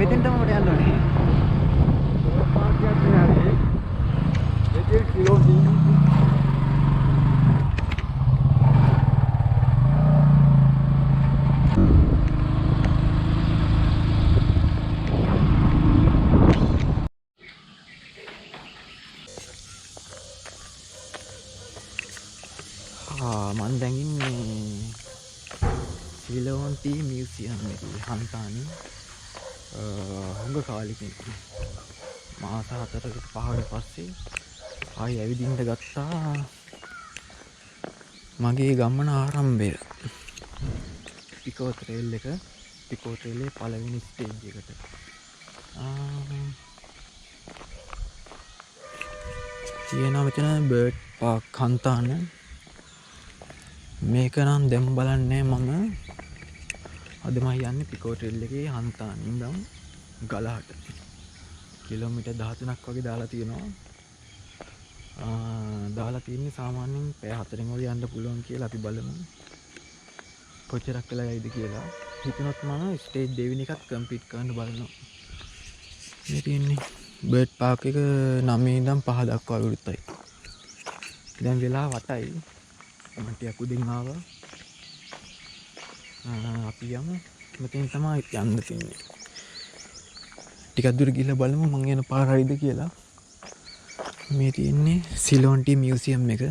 මෙතෙන් තමයි මට යන්න ඕනේ. පාක් එකක් නෑ. ඒකේ කිලෝ මං දැන් ඉන්නේ සිලෝන් ටී මියුසියම් එකේ හන්තානේ. හුඟ කාලෙකින් මාස 4කට 5කට පස්සේ ආයි ඇවිදින්න ගත්තා මගේ ගමන ආරම්භය. පිකෝ ට්‍රේල් එක, පිකෝ ට්‍රේල් එකේ පළවෙනි ස්ටේජ් එකට. තියෙනවා මෙතන බර්ඩ් පාක් හන්තාන. මේක නම් දැන් බලන්නේ මම. අද මම යන්නේ පිකෝ ට්‍රේල් එකේ හන්තාන ඉඳන් ගලහට. කිලෝමීටර් 13ක් වගේ දාලා තියෙනවා. දාලා තියෙන්නේ සාමාන්‍යයෙන් පැය 4න් වගේ යන්න පුළුවන් කියලා. අපි බලමු කොච්චරක් වෙලා යයිද කියලා. හිතුනොත් මම ස්ටේජ් දෙවෙනි එකත් කම්ප්ලීට් කරන්න බලනවා. මේ තියෙන්නේ බර්ඩ් පාක් එක 9 ඉඳන් 5 දක්වා විවෘතයි. දැන් වෙලාව 8යි. මම ටිකක් උඩින් ආවා. අපි යමු. මෙතෙන් තමයි යන්න තියෙන්නේ. ටිකක් දුර ගිහලා බලමු මං යන පාර හරිද කියලා. මේ තියෙන්නේ සිලෝන් ටී මියුසියම් එක.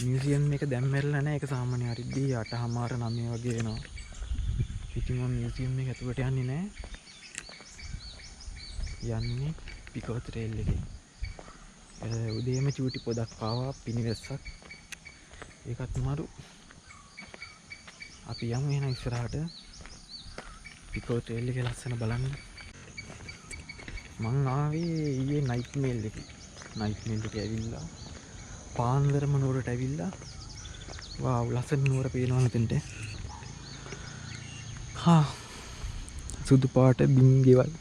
මියුසියම් එක දැන් මැරෙලා නෑ. ඒක සාමාන්‍ය හරියදී 8:30 9 වගේ වෙනවා. ඉතින් මම මියුසියම් එක ඇතුළට යන්නේ නෑ. යන්නේ පිකෝ ට්‍රේල් එකේ. උදේම චූටි පොදක් ආවා, පිනිවැස්සක්. ඒකත් මරු. අපි යමු එහෙනම් ඉස්සරහට. පිකෝ ට්‍රේල් එකේ ලස්සන බලන්න. මං ආවේ ඊයේ නයිට් මේල් එකේ. නයිට් මේල් එකේ ඇවිල්ලා පාන්දරම නුවරට ඇවිල්ලා වාව් ලස්සන නුවර පේනවා මෙතනට. හා සුදු පාට බිම් ගෙවල්,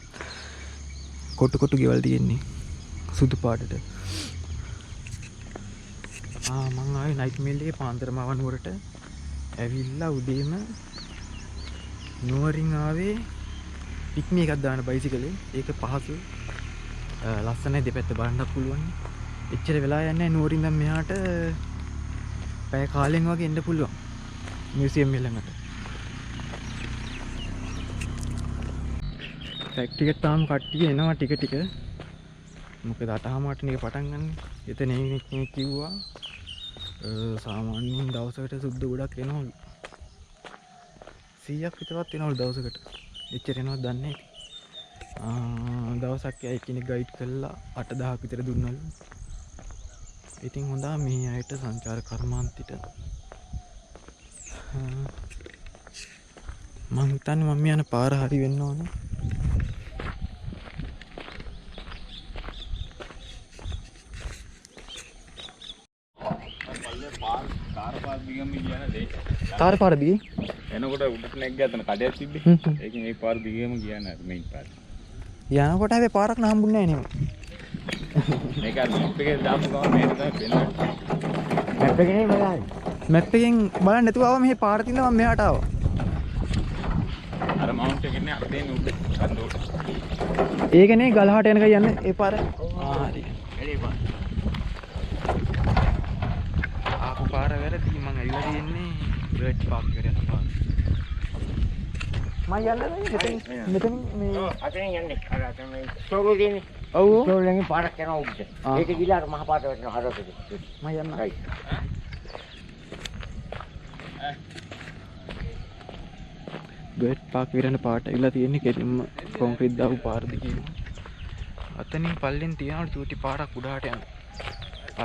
කොටු කොටු ගෙවල් තියෙන්නේ සුදු පාටට. මං ආවේ නයිට් මේල් එකේ පාන්දරම ආව නුවරට. ඇවිල්ලා උදේම නුවරින් ආවේ පික්මි එකක් දාන බයිසිකලේ. ඒක පහසු. ලස්සනයි, දෙපැත්ත බලන්නත් පුළුවන්. එච්චර වෙලා යන්නේ නැහැ නුවරින් දැන් මෙහාට පැය කාලෙන් වගේ එන්න පුළුවන් මියුසියම් එක ළඟට. ෆැක්ටරි එකට තාම කට්ටිය එනවා ටික ටික. මොකද 8:30 නේ පටන් ගන්න. එතන කෙනෙක් කිව්වා සාමාන්‍යයෙන් දවසකට සුද්ද ගොඩක් එනවලු. 100ක් විතරවත් එනවලු දවසකට. එච්චර එනවද දන්නේ නැහැ. දවසක් ඇයි කෙනෙක් ගයිඩ් කරලා 8000ක් විතර දුන්නලු. ඉතින් හොඳා මේ අයට සංචාර කර්මාන්තෙට. මං හිතන්නේ මම යන පාර හරි වෙන්න ඕනේ. තාර පාර දිගේ එනකොට උඩට නැග්ගා එතන කඩයක් තිබ්බේ. ඒකෙන් ඒ පාර දිගේම ගියා නේද මේන් පාර. යනකොට හැබැයි පාරක් නම් හම්බුන්නේ නෑ නේ. මේක අර මැප් එකේ දාපු ගමන් මේක තමයි පෙන්වන්නේ. මැප් එකේ නේ බලන්නේ. මැප් එකෙන් බලන්න නැතුව ආවා මෙහි පාර තින්ද මම මෙහාට ආවා. අර මවුන්ට් එකේ නේ අර තියෙන උඩ කන්ද උඩ. ඒකනේ ගලහට යනකම් යන්නේ ඒ පාර. හරි. එළේ පාර. ආපු පාර වැරදි. මං ඇවිල්ලා තියෙන්නේ බර්ඩ් පාක් එකට යන පාර. මං යන්නද මෙතන මෙතන මේ ඔව් අතනින් යන්නේ. අර අතන මේ ස්ටෝර් තියෙන්නේ. ඔව් ඔව්. ස්ටෝර් එකෙන් පාරක් යනවා උඩට. ඒක ගිහලා අර මහ පාරට වැටෙනවා හරකට. මං යන්න. රයිට්. බර්ඩ් පාක් විරණ පාට ඇවිල්ලා තියෙන්නේ කෙලින්ම කොන්ක්‍රීට් දාපු පාර දිගේ. අතනින් පල්ලෙන් තියනවා චූටි පාරක් උඩහට යන.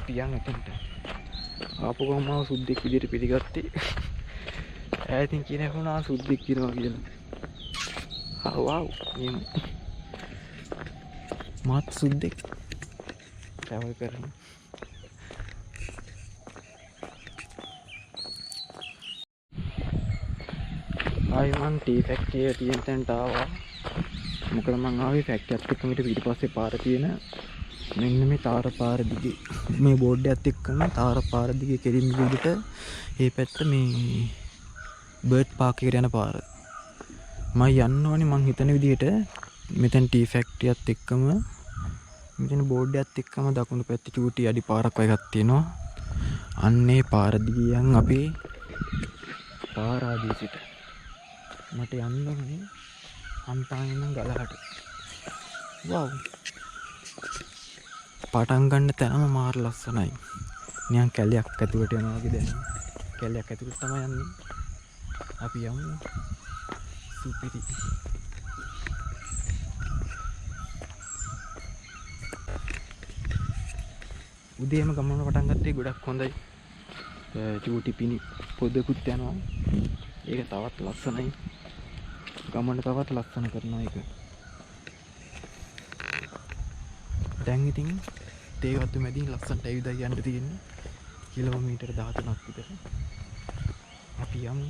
අපි යන් එතනට. ආපු ගමන් මාව සුද්දෙක් විදියට පිළිගත්තේ. ඈතින් කියන වුණා සුද්දෙක් කියනවා කියලා. ආ වව් නියමයි. මාත් සුද්දෙක් ට්‍රැවල් කරනවා. ආයි මං ටී ෆැක්ටරි එක තියෙන තැනට ආවා. මොකද මං ආවේ ෆැක්ටරි එකත් එක්කම ඊට පිටිපස්සේ පාර තියෙන මෙන්න මේ තාර පාර දිගේ මේ බෝඩ් එකත් එක්කම තාර පාර දිගේ කෙලින්ම උඩට ඒ පැත්ත මේ බර්ඩ් පාක් එකට යන පාර. මම යන්න ඕනේ මං හිතන විදිහට මෙතන ටී ෆැක්ටරියත් එක්කම මෙතන බෝඩ් එකත් එක්කම දකුණු පැත්තේ චූටි අඩි පාරක් වගේ එකක් තියෙනවා. අන්නේ පාර දිගේ යන් අපි පාරාදීසෙට. මට යන්න ඕනේ හන්තානේ ඉඳන් ගලහට. වව්. පටන් ගන්න තැනම මාර ලස්සනයි. නිකන් කැලයක් ඇතුළට යනවා වගේ දැනෙනවා. කැලයක් ඇතුළට තමයි යන්නේ. අපි යමු. සුපිරි. උදේම ගමන පටන් ගත්තේ ගොඩක් හොඳයි. චූටි පිනි පොදකුත් යනවා. ඒක තවත් ලස්සනයි. ගමන තවත් ලස්සන කරනවා ඒක. දැන් ඉතින් තේ වතු මැදින් ලස්සනට ඇවිදලා යන්න තියෙන්නේ. කිලෝමීටර් 13ක් විතර. අපි යමු.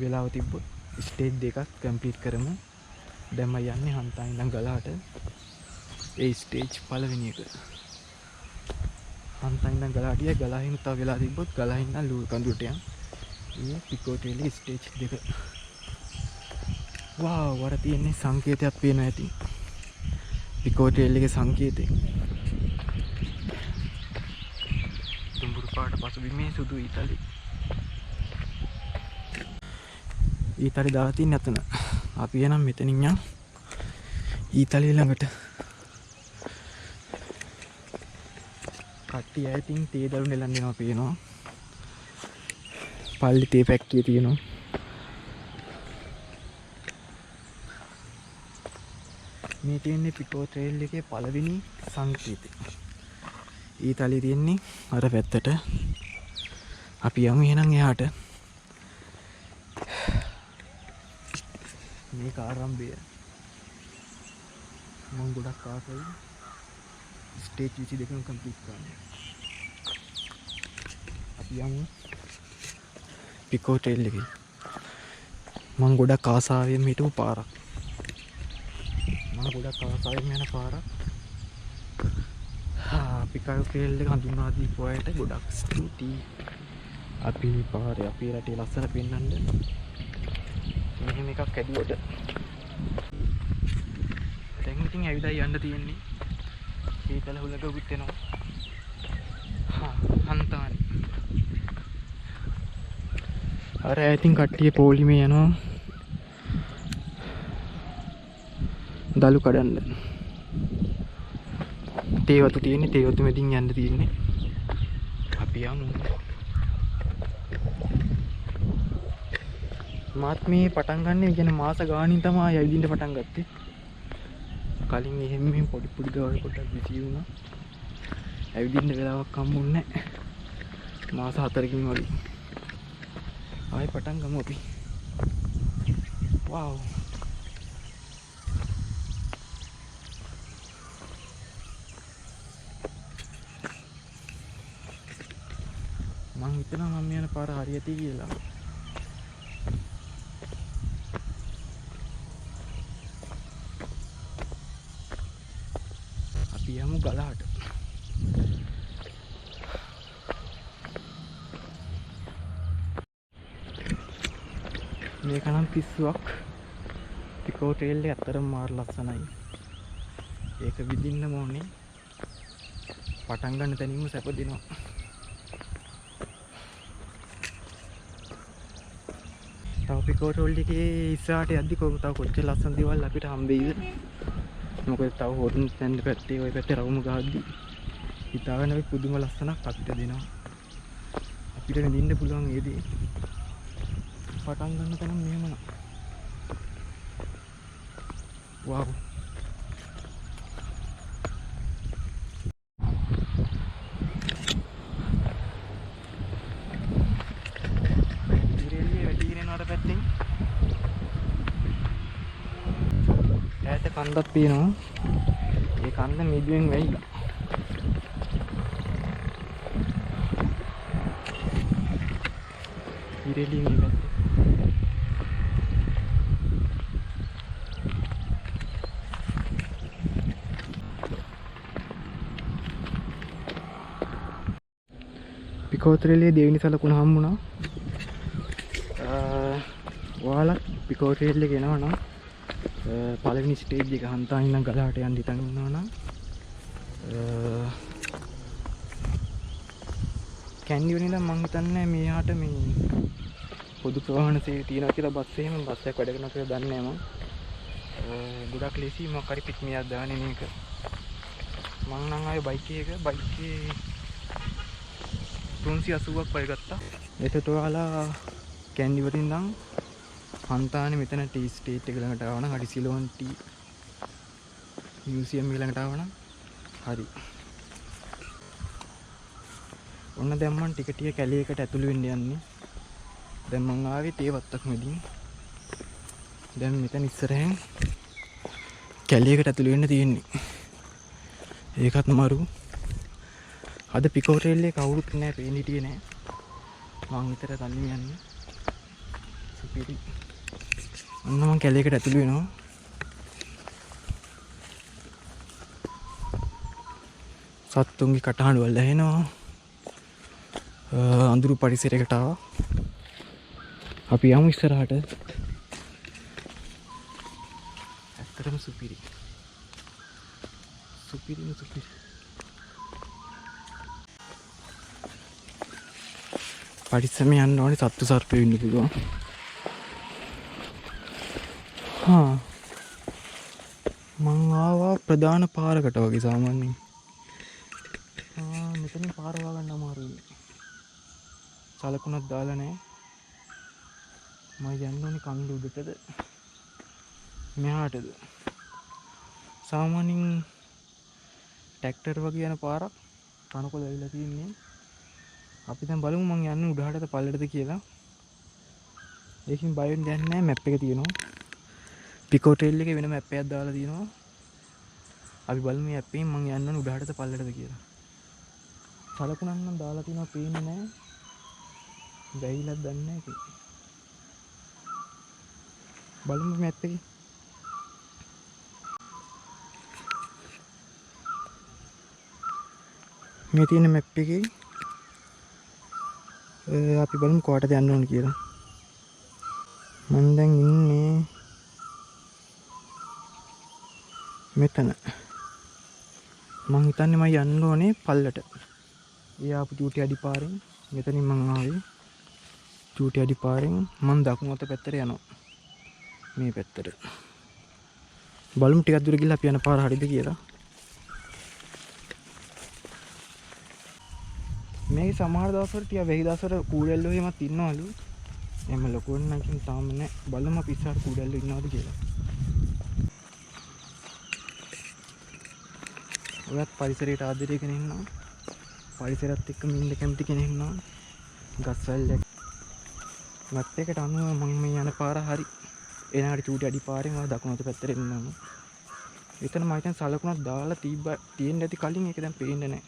වෙලාව තිබ්බොත් ස්ටේජ් දෙකක් කම්ප්ලීට් කරමු. දැන් මම යන්නේ හන්තාන ඉඳන් ගලහට. ඒ ස්ටේජ් පළවෙනි එක. හන්තාන ඉඳන් ගලහට ගියා. ගලහින් තව වෙලා තිබ්බොත් ගලහින් ඉඳන් ලූල් කඳුරට යන්. ඊ පිකෝ ට්‍රේල් එකේ ස්ටේජ් දෙක. වව්, වර තියෙන්නේ සංකේතයක් පේනවා ඇති. පිකෝ ට්‍රේල් එකේ සංකේතය. දුඹුරු පාට පසුබිමේ සුදු ඊතලි. ඊතලි දාලා තින්නේ අතන. අපි එනම් මෙතනින් යන් ඊතලි ළඟට. කට්ටිය ඈතින් තේ දළු නෙලන් දෙනවා පේනවා. පල්ලි තේ ෆැක්ටරිය තියෙනවා. මේ තියෙන්නේ පිකෝ ට්‍රේල් එකේ පළවෙනි සංකේතය. ඊතලි තියෙන්නේ අර පැත්තට. අපි යමු එහෙනම් එහාට. මේක ආරම්භය. මං ගොඩක් ආසයි ස්ටේජ් 22ම කම්ප්ලීට් කරන්න. අපි යමු පිකෝ ට්‍රේල් එකේ. මං ගොඩක් ආසාවෙන් හිටපු පාරක්. මං ගොඩක් ආසාවෙන් යන පාරක්. පිකෝ ට්‍රේල් එක හඳුන්වා දීපු අයට ගොඩක් ස්තුතියි. අපි මේ පාරේ අපේ රටේ ලස්සන පෙන්වන්න මෙහෙම එකක් ඇදුවට. දැන් ඉතින් ඇවිදලා යන්න තියෙන්නේ. සීතල හුලඟකුත් එනවා. හන්තානේ. අර ඈතින් කට්ටිය පොලිමේ යනවා දලු කඩන්න. තේ වතු තියෙන්නේ, තේ වතු මැදින් යන්න තියෙන්නේ. අපි යමු. මාත් මේ පටන් ගන්න, ඒ කියන්නේ මාස ගානින් තමයි ඇවිදින්න පටන් ගත්තේ. කලින් එහෙම මෙහෙම පොඩි පොඩි දේවල් පොඩ්ඩක් බිසි වුණා. ඇවිදින්න වෙලාවක් හම්බුන්නේ නැහැ. මාස 4කින් වගේ. ආයෙ පටන් ගමු අපි. වව්. මං හිතනවා මම යන පාර හරියටි කියලා. අපි යමු ගලහට. මේක නම් පිස්සුවක්. පිකෝ ට්‍රේල් එක ඇත්තටම මාර ලස්සනයි. ඒක විඳින්නම ඕනේ. පටන් ගන්න තැනින්ම සැප දෙනවා. තව පිකෝ ට්‍රේල් එකේ ඉස්සරහට යද්දි කොහොම තව කොච්චර ලස්සන දේවල් අපිට හම්බෙයිද? මොකද තව හොරුන් තැන්න පැත්තේ ওই පැත්තේ රවුම ගහද්දි හිතාගෙන අපි පුදුම ලස්සනක් අපිට දෙනවා. අපිට විඳින්න පුළුවන් ඒ දේ. පටන් ගන්න තරම් මෙහෙම නම්. වව්. ඉරෙල්ලිය වැටිගෙන යනවා අර පැත්තෙන්. ඈත කන්දක් තියෙනවා. ඒ කන්ද මිදුවෙන් වැහිලා. ඉරෙල්ලිය මේ පැත්තේ. පිකෝතරලේ දෙවෙනි සලකුණ හම්බුණා. ඔයාලා පිකෝ ට්‍රේල් එක එනවා නම් පළවෙනි ස්ටේජ් එක හන්තාන ඉඳන් ගලහට යන්න හිතන් ඉන්නවා නම් කැන්ඩි වලින් ඉඳන් මං හිතන්නේ මෙහාට මේ පොදු ප්‍රවාහන සේවය තියෙනවා කියලා බස් එහෙම බස් එකක් වැඩ කරනවා කියලා දන්නේ නැහැ මං. ගොඩක් ලේසි මොකක් හරි පික්මියක් දාන්නේ මේක. මං නම් ආවේ බයික් එක බයික් එකේ 380ක් පය ගත්තා. එතකොට ඔයාලා කැන්ඩි වලින් ඉඳන් හන්තානේ මෙතන ටී ස්ටේට් එක ළඟට ආව නම් හරි, සිලෝන් ටී මියුසියම් එක ළඟට ආව නම් හරි. ඔන්න දැන් මං ටික ටික කැලේකට ඇතුළු වෙන්න යන්නේ. දැන් මං ආවේ තේ වත්තක් මැදින්. දැන් මෙතන ඉස්සරහෙන් කැලේකට ඇතුළු වෙන්න තියෙන්නේ. ඒකත් මරු. අද පිකෝ ට්‍රේල් එකේ කවුරුත් නෑ, පේන්න හිටියේ නෑ. මං විතර තනියම යන්නේ. සුපිරි. ඔන්න මං කැලේකට ඇතුළු වෙනවා. සත්තුන්ගේ කටහඬ වල ඇහෙනවා. අඳුරු පරිසරයකට ආවා. අපි යමු ඉස්සරහට. ඇත්තටම සුපිරි. සුපිරිම සුපිරි. පරිස්සමෙන් යන්න ඕනේ, සත්තු සර්පයෝ ඉන්න පුළුවන්. හා මං ආවා ප්‍රධාන පාරකට වගේ සාමාන්‍යයෙන්. ආ මෙතනින් පාර හොයාගන්න අමාරුයි. සලකුණක් දාලා නැහැ. මම යන්න ඕනේ කන්ද උඩටද මෙහාටද? සාමාන්‍යයෙන් ට්‍රැක්ටර් වගේ යන පාරක් තනකොළ ඇවිල්ලා තියෙන්නේ. අපි දැන් බලමු මං යන්නේ උඩහටද පල්ලටද කියලා. ඒකෙන් බය වෙන්න දෙයක් නැහැ, මැප් එක තියෙනවා. පිකෝ ට්‍රේල් එකේ වෙන මැප් එකක් දාලා තියෙනවා. අපි බලමු මේ ඇප් එකෙන් මං යන්න ඕනේ උඩහටද පල්ලටද කියලා. සලකුණක් නම් දාලා තියෙනවා, පේන්නේ නැහැ. වැහිලක් දන්නේ නැහැ ඉතින්. බලමු මැප් එකේ. මේ තියෙන මැප් එකේ අපි බලමු කොහටද යන්න ඕන කියලා. මං දැන් ඉන්නේ මෙතන. මං හිතන්නේ මං යන්න ඕනේ පල්ලට. ඒ ආපු චූටි අඩි පාරෙන් මෙතනින් මං ආවේ. චූටි අඩි පාරෙන් මං දකුණු අත පැත්තට යනවා. මේ පැත්තට. බලමු ටිකක් දුර ගිහලා අපි යන පාර හරිද කියලා. මේකේ සමහර දවස්වල ටික වෙහි දවස්වල කූඩැල්ලෝ එහෙමත් ඉන්නවලු. එහෙම ලොකුවට නම් ඉතින් තාම නෑ. බලමු අපි ඉස්සරහට කූඩැල්ලෝ ඉන්නවද කියලා. ඔයත් පරිසරයට ආදරය කෙනෙක් නම්, පරිසරයත් එක්කම ඉන්න කැමති කෙනෙක් නම් ගස්වැල් මැප් එකට අනුව මං මේ යන පාර හරි. එනාට චූටි අඩි පාරෙන් ඔය දකුණු අත පැත්තට එන්න ඕන. එතන මම හිතන්නේ සලකුණක් දාලා තියෙන්න ඇති කලින්, ඒක දැන් පේන්නේ නෑ.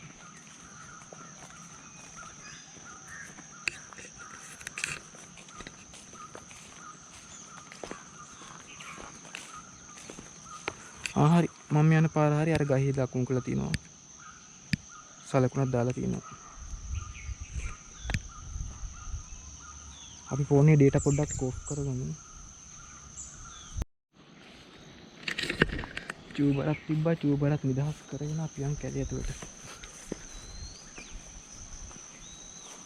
ආ හරි, මම යන පාර හරි. අර ගහේ දකුණු කරලා තිනවා. සලකුණක් දාලා තිනවා. අපි ෆෝන් එකේ ඩේටා පොඩ්ඩක් ඔෆ් කරගමු. චූබරක් තිබ්බා, චූබරක් නිදහස් කරගෙන අපි යන් කැලේ ඇතුළට.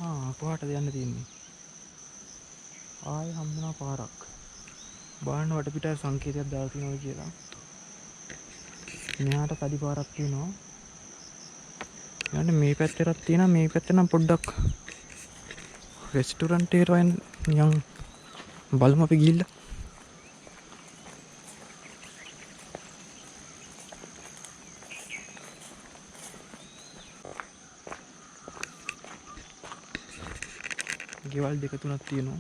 ආ කොහාටද යන්න තියෙන්නේ? ආයෙ හම්බුණා පාරක්. බලන්න වටපිටාවේ සංකේතයක් දාලා තියෙනවද කියලා. මෙහාට තඩි පාරක් තියෙනවා. යන්න මේ පැත්තටත් තියෙනවා. මේ පැත්ත නම් පොඩ්ඩක් රෙස්ටුරන්ට් එකට වයින් නිකන් බලමු අපි ගිහිල්ලා. ගෙවල් දෙක තුනක් තියෙනවා.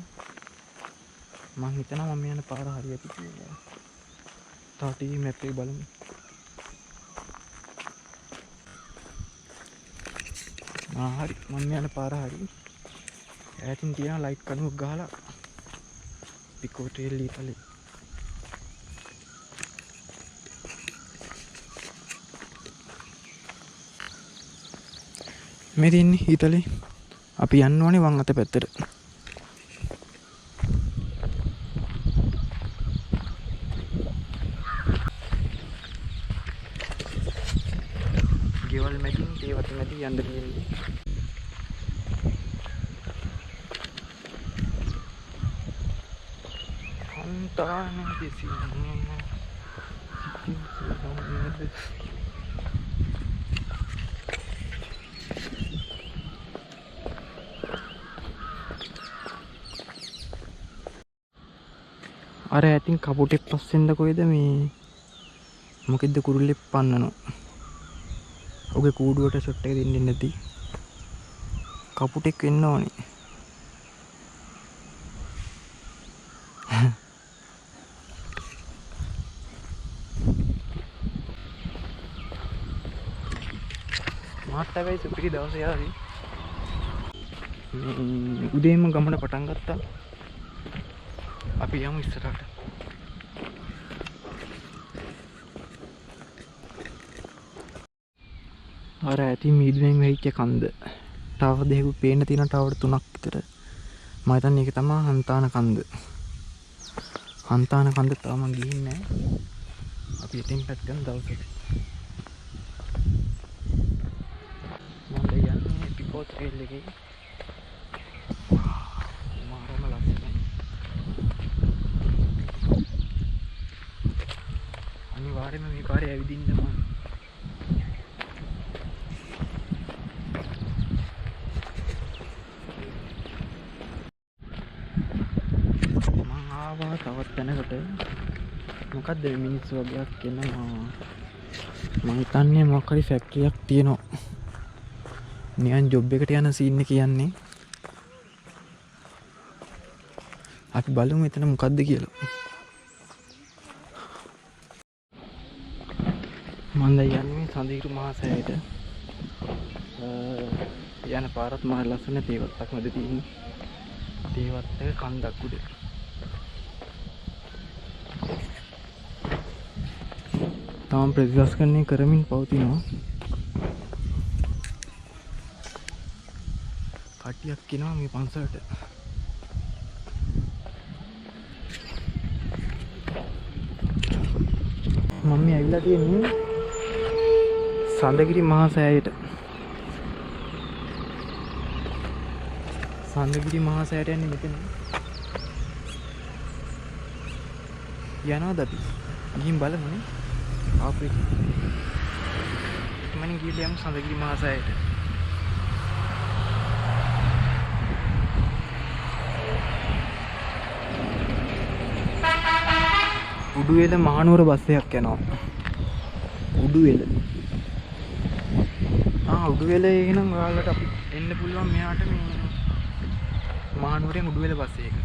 මං හිතනවා මම යන පාර හරි ඇති කියලා. තව ටීවී මැප් එක බලමු. ආ හරි, මම යන පාර හරි. ඈතින් තියෙන ලයිට් කණුවක් ගහලා පිකෝ ට්‍රේල් ඊතලේ. මේ තියෙන්නේ ඊතලේ. අපි යන්න ඕනේ වම් අත පැත්තට. යන්න තියෙන්නේ. හන්තාන දෙසින් අර ඇතින් කපුටෙක් පස්සෙන්ද කොයිද මේ මොකෙද්ද කුරුල්ලෙක් පන්නනවා. ඔගේ කූඩුවට ෂොට් එක දෙන්නේ නැති කපුටෙක් වෙන්න ඕනේ. මාත් හැබැයි සුපිරි දවසේ ආවේ. මේ උදේම ගමන පටන් ගත්තා. අපි යමු ඉස්සරහට. අර ඇති මීදුමෙන් වෙච්ච කන්ද. ටවර් දෙකක් පේන්න තියෙන ටවර් තුනක් විතර. මම හිතන්නේ ඒක තමයි හන්තාන කන්ද. හන්තාන කන්ද තාම ගිහින් නෑ. අපි එතෙන් පැත්තෙන් යන දවසක. මම දැන් යන්නේ පිකෝ ට්‍රේල් එකේ. මාරම ලස්සනයි. අනිවාර්යයෙන්ම මේ පාරේ ඇවිදින්න ඕන. මං ආවා තවත් තැනකට. මොකද්ද මේ මිනිස්සු වගේක් එනවා. මං හිතන්නේ මොකක් හරි ෆැක්ටරියක් තියෙනවා. නිකන් ජොබ් එකට යන සීන් එක කියන්නේ. අපි බලමු එතන මොකද්ද කියලා. මං දැන් යන්නේ මේ සඳහිරු මහා සෑයට. යන පාරත් මහ ලස්සන තේවත්තක් මැද තියෙන්නේ. තේවත්තක කන්දක් උඩ. තාම ප්‍රතිසංස්කරණය කරමින් පවතිනවා. කට්ටියක් එනවා මේ පන්සලට. මම මේ ඇවිල්ලා තියෙන්නේ සඳගිරි මහා සෑයට. සඳගිරි මහා සෑයට යන්නේ මෙතන. යනවද අපි? ගිහින් බලමුනේ. ආපු එක. ඉක්මනින් ගිහලා යමු සඳගිරි මහා සෑයට. උඩුවෙල මහනුවර බස් එකක් යනවා. උඩුවෙල. උඩුවෙල එහෙනම් ඔයාලට අපි එන්න පුළුවන් මෙහාට මේ මහනුවරෙන් උඩුවෙල බස් එක.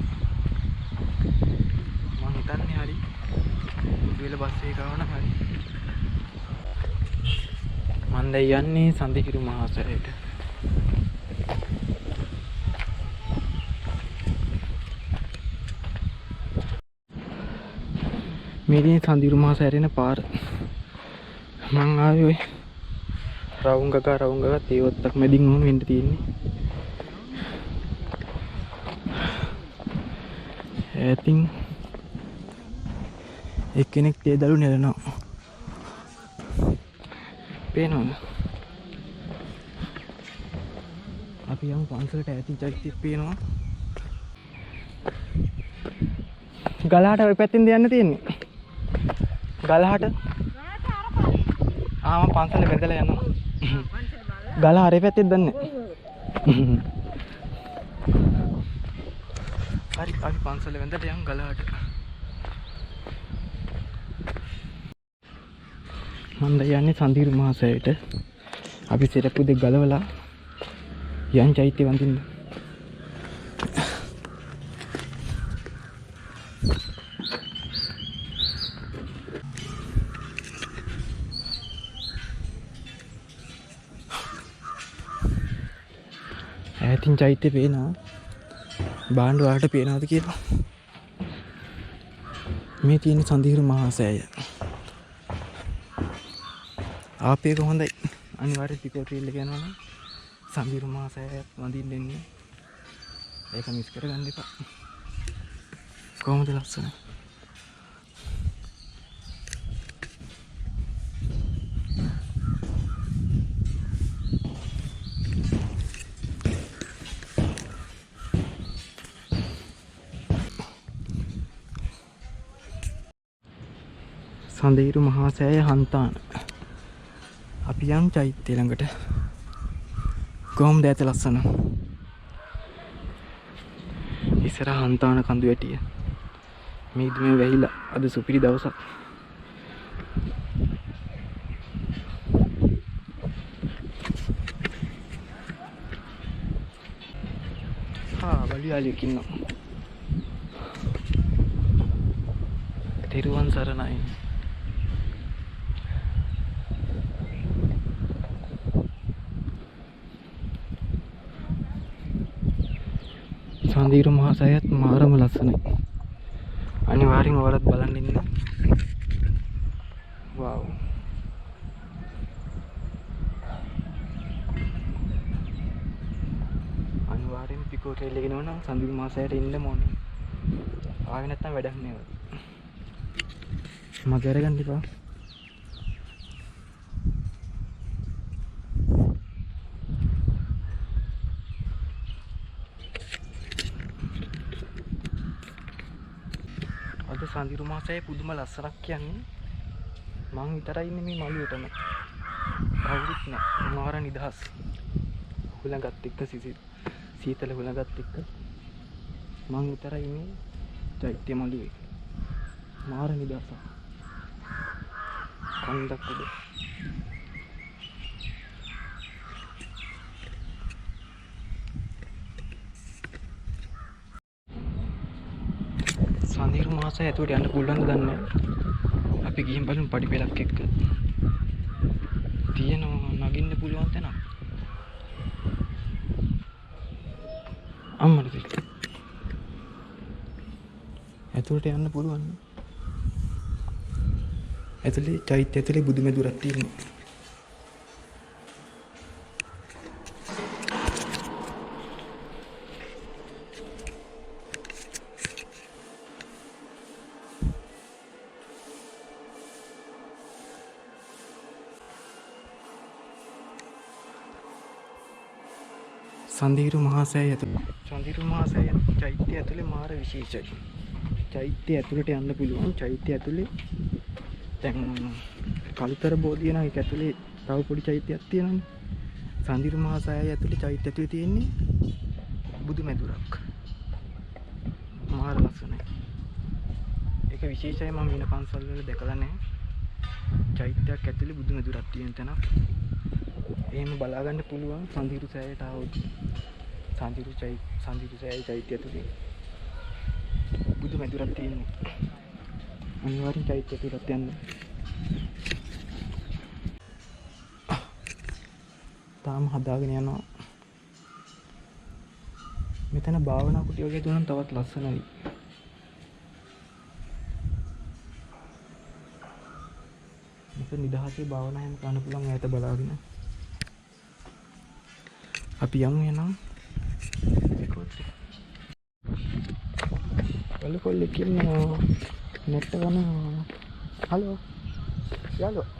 මං හිතන්නේ හරි. උඩුවෙල බස් එක ආව නම් හරි. මං දැන් යන්නේ සඳහිරු මහා සෑයට. මේ තියෙන සඳහිරු මහා සෑයට එන පාර. මං ආවේ ඔය රවුම් ගගා රවුම් ගගා තේවත්තක් මැදින් ඔහොම එන්න තියෙන්නේ. ඈතින් එක්කෙනෙක් තේ දළු නෙලනවා. පේනවද? අපි යමු පන්සලට. ඈතින් චෛත්‍යයක් පේනවා. ගලහට ඔය පැත්තෙන්ද යන්න තියෙන්නේ? ගලහට? ආ මම පන්සලේ වැඳලා යනවා. ගල අර පැත්තෙන්ද දන්නේ නැහැ. හරි අපි පන්සලේ වැඳලා යමු ගලහට. මම දැන් යන්නේ සඳහිරු මහා සෑයට. අපි සිරප්පු දෙක ගලවලා යන් චෛත්‍ය වඳින්න. ඈතින් චෛත්‍ය පේනවා. බාණ්ඩ ඔයාලට පේනවද කියලා. මේ තියෙන සඳහිරු මහා සෑය. ආපු එක හොඳයි. අනිවාර්යෙන් පිකෝ ට්‍රේල් එක යනවා නම් සඳහිරු මහා සෑයත් වඳින්න එන්නේ. ඒක මිස් කරගන්න එපා. කොහොමද ලස්සන? සඳහිරු මහා සෑය හන්තාන. අපි යන් චෛත්‍ය ළඟට. කොහොමද ඈත ලස්සන. ඉස්සරහ හන්තාන කඳු වැටිය. මේ ඉදුමේ වැහිලා අද සුපිරි දවසක්. හා බලු යාළුවෙක් ඉන්නවා. තෙරුවන් සරණයි. සඳීරු මහා සෑයත් මාරම ලස්සනයි. අනිවාර්යෙන් ඔයාලත් බලන්න ඉන්න. වව්. අනිවාර්යෙන් පිකෝ ට්‍රේල් එකේ එනවා නම් සඳීරු මහා සෑයට එන්න ඕනේ. ආවේ නැත්තම් වැඩක් නෑ වගේ. මගේ අරගන්න එපා. අද සඳිරු මහසෑය පුදුම ලස්සනක් කියන්නේ මං විතරයි ඉන්නේ මේ මළුවටම. කවුරුත් නෑ. මාර නිදහස්. හුළඟත් එක්ක සීතල හුළඟත් එක්ක මං විතරයි මේ චෛත්‍ය මළුවේ. මාර නිදහසක්. කන්දක් උඩ. සඳිරු මහසෑය ඇතුළට යන්න පුළුවන්ද දන්නේ නැහැ. අපි ගිහින් බලමු පඩි පෙළක් එක්ක. තියෙනවා නගින්න පුළුවන් තැනක්. අම්මට පිට. ඇතුළට යන්න පුළුවන්. ඇතුලේ චෛත්‍ය ඇතුලේ බුදු මැදුරක් තියෙනවා. සඳීරු මහසෑය ඇතුළේ සඳීරු මහසෑය චෛත්‍ය ඇතුලේ මාර විශේෂයි. චෛත්‍ය ඇතුළට යන්න පුළුවන්. චෛත්‍ය ඇතුලේ දැන් කළුතර බෝධිය නම් ඒක ඇතුලේ තව පොඩි චෛත්‍යයක් තියෙනවනේ. සඳීරු මහසෑය ඇතුලේ චෛත්‍ය ඇතුලේ තියෙන්නේ බුදු මැදුරක්. මාර ලස්සනයි. ඒක විශේෂයි. මම වෙන පන්සල් වල දැකලා නැහැ. චෛත්‍යයක් ඇතුලේ බුදු මැදුරක් තියෙන තැනක්. එහෙම බලා ගන්න පුළුවන් සඳීරු සෑයට ආවොත්. සඳීරු සෑය චෛත්‍ය ඇතුලේ බුදු මැදුරක් තියෙනවා. අනිවාර්යෙන් චෛත්‍ය ඇතුලට යන්න. තාම හදාගෙන යනවා. මෙතන භාවනා කුටිය වගේ දුන්නම් තවත් ලස්සනයි. මෙතන නිදහසේ භාවනා හැම කරන්න පුළුවන් ඈත බලාගෙන. අපි යමු එහෙනම්. බලු කොල්ලෙක් ඉන්නවා. නෙට් ගන්නවා. හලෝ. යාළුවා.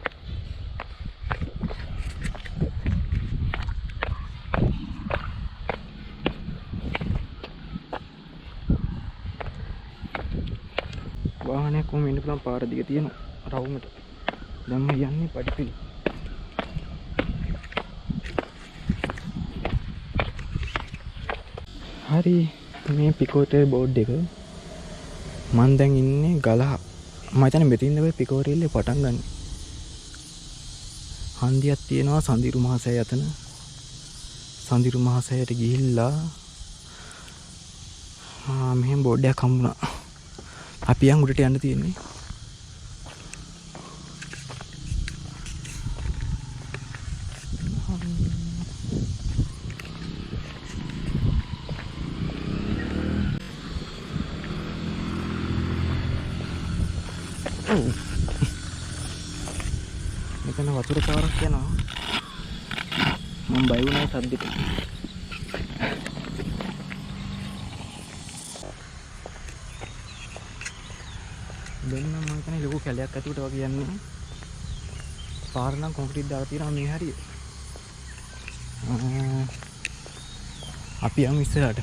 වාහනයක් කොහොම එන්න පුළුවන් පාර දිග තියෙන රවුමට. දැන් මම යන්නේ පඩිපෙළ. හරි මේ පිකෝටේ බෝඩ් එක මං දැන් ඉන්නේ ගලහ. මම හිතන්නේ මෙතනින්ද ඔය පිකෝරේල්ලේ පටන් ගන්න. හන්දියක් තියෙනවා සඳිරු මහසෑය අතන. සඳිරු මහසෑයට ගිහිල්ලා මෙහෙම බෝඩ් එකක් හම්බුණා. අපි යන් උඩට යන්න තියෙන්නේ. මෙතන වතුර පාරක් යනවා. මම බය වුණා සද්දෙට. දැන් නම් මම හිතන්නේ ලොකු කැලයක් ඇතුළට වගේ යන්නේ. පාර නම් කොන්ක්‍රීට් දාලා තියෙනවා මේ හරිය. අපි යමු ඉස්සරහට.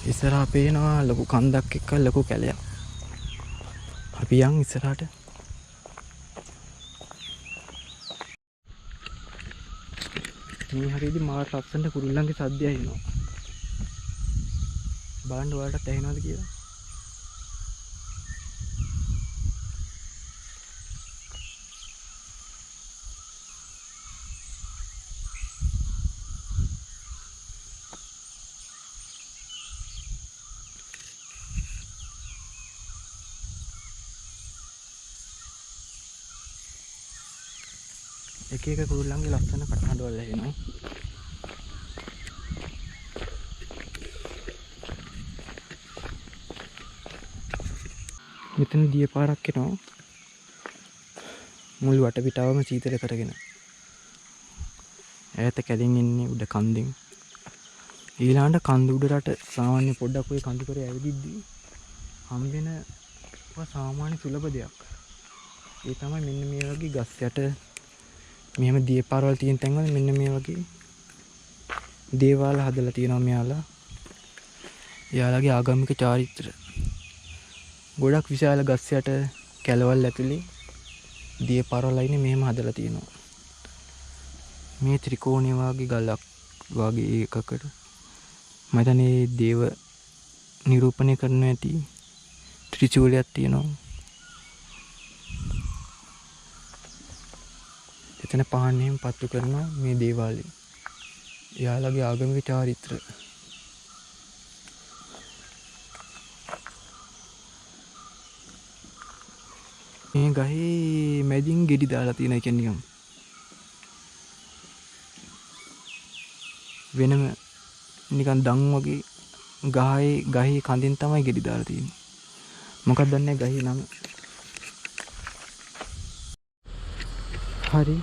ඉස්සරහා පේනවා ලොකු කන්දක් එක්ක ලොකු කැලයක්. අපි යන් ඉස්සරහට. මේ හරියදී මාර ලස්සනට කුරුල්ලන්ගේ සද්දය ඇහෙනවා. බලන්න ඔයාලටත් ඇහෙනවද කියලා. එක එක කුරුල්ලන්ගේ ලස්සන කටහඬවල් ඇහෙනවා. මෙතන දිය පාරක් එනවා. මුළු වටපිටාවම සීතල කරගෙන. ඈත කැලෙන් එන්නේ උඩ කන්දෙන්. ඊළඟට කන්ද උඩරට සාමාන්‍ය පොඩ්ඩක් ඔය කඳු කරේ ඇවිදිද්දි හම්බෙන සාමාන්‍ය සුලභ දෙයක්. ඒ තමයි මෙන්න මේ වගේ ගස් යට මෙහෙම දිය පාරවල් තියෙන තැන්වල මෙන්න මේ වගේ දේවාල හදලා තියෙනවා මෙයාලා. එයාලගේ ආගමික චාරිත්‍ර. ගොඩක් විශාල ගස් යට කැලවල් ඇතුලේ දිය පාරවල් අයිනේ මෙහෙම හදලා තියෙනවා. මේ ත්‍රිකෝණය වගේ ගලක් වගේ එකකට මම හිතන්නේ දේව නිරූපණය කරන්න ඇති ත්‍රිශූලයක් තියෙනවා. එතන පහන් එහෙම පත්තු කරනවා මේ දේවාලේ. එයාලගේ ආගමික චාරිත්‍ර. මේ ගහේ මැදින් ගෙඩි දාලා තියෙන එක නිකන් වෙනම නිකන් දන් වගේ ගහේ කඳෙන් තමයි ගෙඩි දාලා තියෙන්නේ. මොකක්ද දන්නේ ගහේ නම. හරි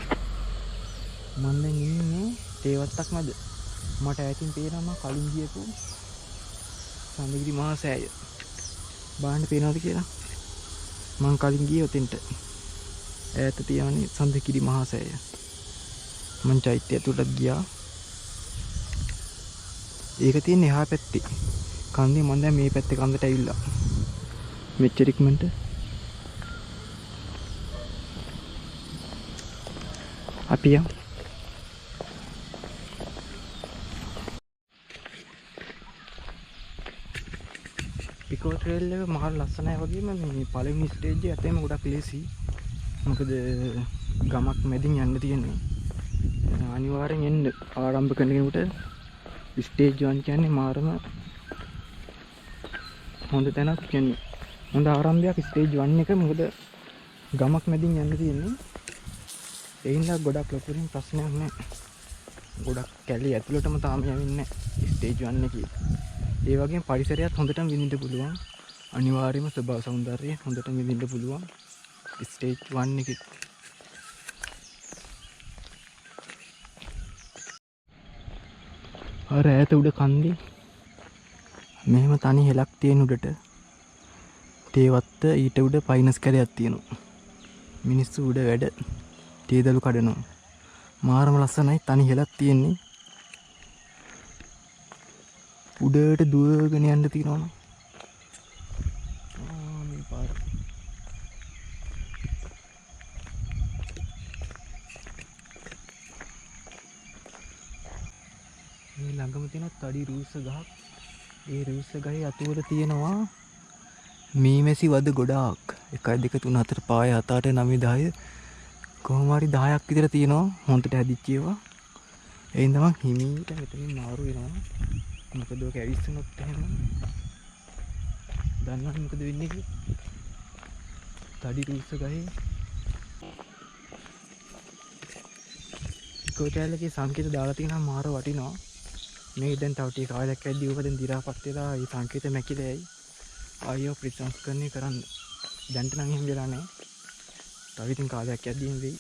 මම දැන් ඉන්නේ තේවත්තක් මැද. මට ඈතින් පේනවා මම කලින් ගියපු සඳගිරි මහා සෑය. බලන්න පේනවද කියලා? මං කලින් ගියේ ඔතෙන්ට. ඈත තියෙනනේ සඳගිරි මහා සෑය. මං චෛත්‍ය ඇතුළටත් ගියා. ඒක තියෙන්නේ එහා පැත්තේ. කන්දේ මං දැන් මේ පැත්තේ කන්දට ඇවිල්ලා. මෙච්චර ඉක්මනට අපි යමු. පිකෝ ට්‍රේල් එක මාර ලස්සනයි වගේම මේ පළවෙනි ස්ටේජ් එක ඇත්තටම ගොඩක් ලේසි. මොකද ගමක් මැදින් යන්න තියෙන්නේ. අනිවාර්යෙන් එන්න ආරම්භ කරන කෙනෙකුට ස්ටේජ් 1 කියන්නේ මාරම හොඳ තැනක්. කියන්නේ හොඳ ආරම්භයක් ස්ටේජ් 1 එක. මොකද ගමක් මැදින් යන්න තියෙන්නේ. ඒ හින්දා ගොඩක් ලොකුරින් ප්‍රශ්නයක් නෑ. ගොඩක් කැලේ ඇතුළටම තාම යන්නේ නෑ ස්ටේජ් 1 එකේ. ඒ වගේම පරිසරයත් හොඳටම විඳින්න පුළුවන්. අනිවාර්යයෙන්ම ස්වභාව සෞන්දර්යය හොඳටම විඳින්න පුළුවන් ස්ටේජ් 1 එකේ. අර ඈත උඩ කන්දේ මෙහෙම තනි හෙලක් තියෙන උඩට තේවත්ත ඊට උඩ පයිනස් කැලයක් තියෙනවා. මිනිස්සු උඩ වැඩ තේදලු කඩනවා. මාරම ලස්සනයි තනි හෙලක් තියෙන්නේ. උඩට දුවගෙන යන්න තියෙනවනේ. ආ මේ පාර. මේ ළඟම තියෙන තඩි රූස්ස ගහක්. ඒ රූස්ස ගහේ අතුවල තියෙනවා මීමැසි වද ගොඩාක්. 1 2 3 4 5 7 8 9 10 කොහොම හරි 10ක් විතර තියෙනවා හොඳට හැදිච්ච ඒවා. ඒ හින්දා මං හිමීට මෙතනින් මාරු වෙනවා. මොකද ඔක ඇවිස්සුනොත් එහෙම දන්නවනේ මොකද වෙන්නේ කියලා. තඩි රූස්ස ගහේ ඉකෝටැල් එකේ සංකේත දාලා තියෙනවා මාර වටිනවා. මේක දැන් තව ටික කාලයක් යද්දී ඕක දැන් දි รา පත් වෙලා ඒ සංකේත මැකිලා යයි. ආයෙ ප්‍රතිසංස්කරණය කරන්න. දැන්ට නම් එහෙම වෙලා නැහැ. තව ඉතින් කාලයක් යද්දී එහෙම වෙයි.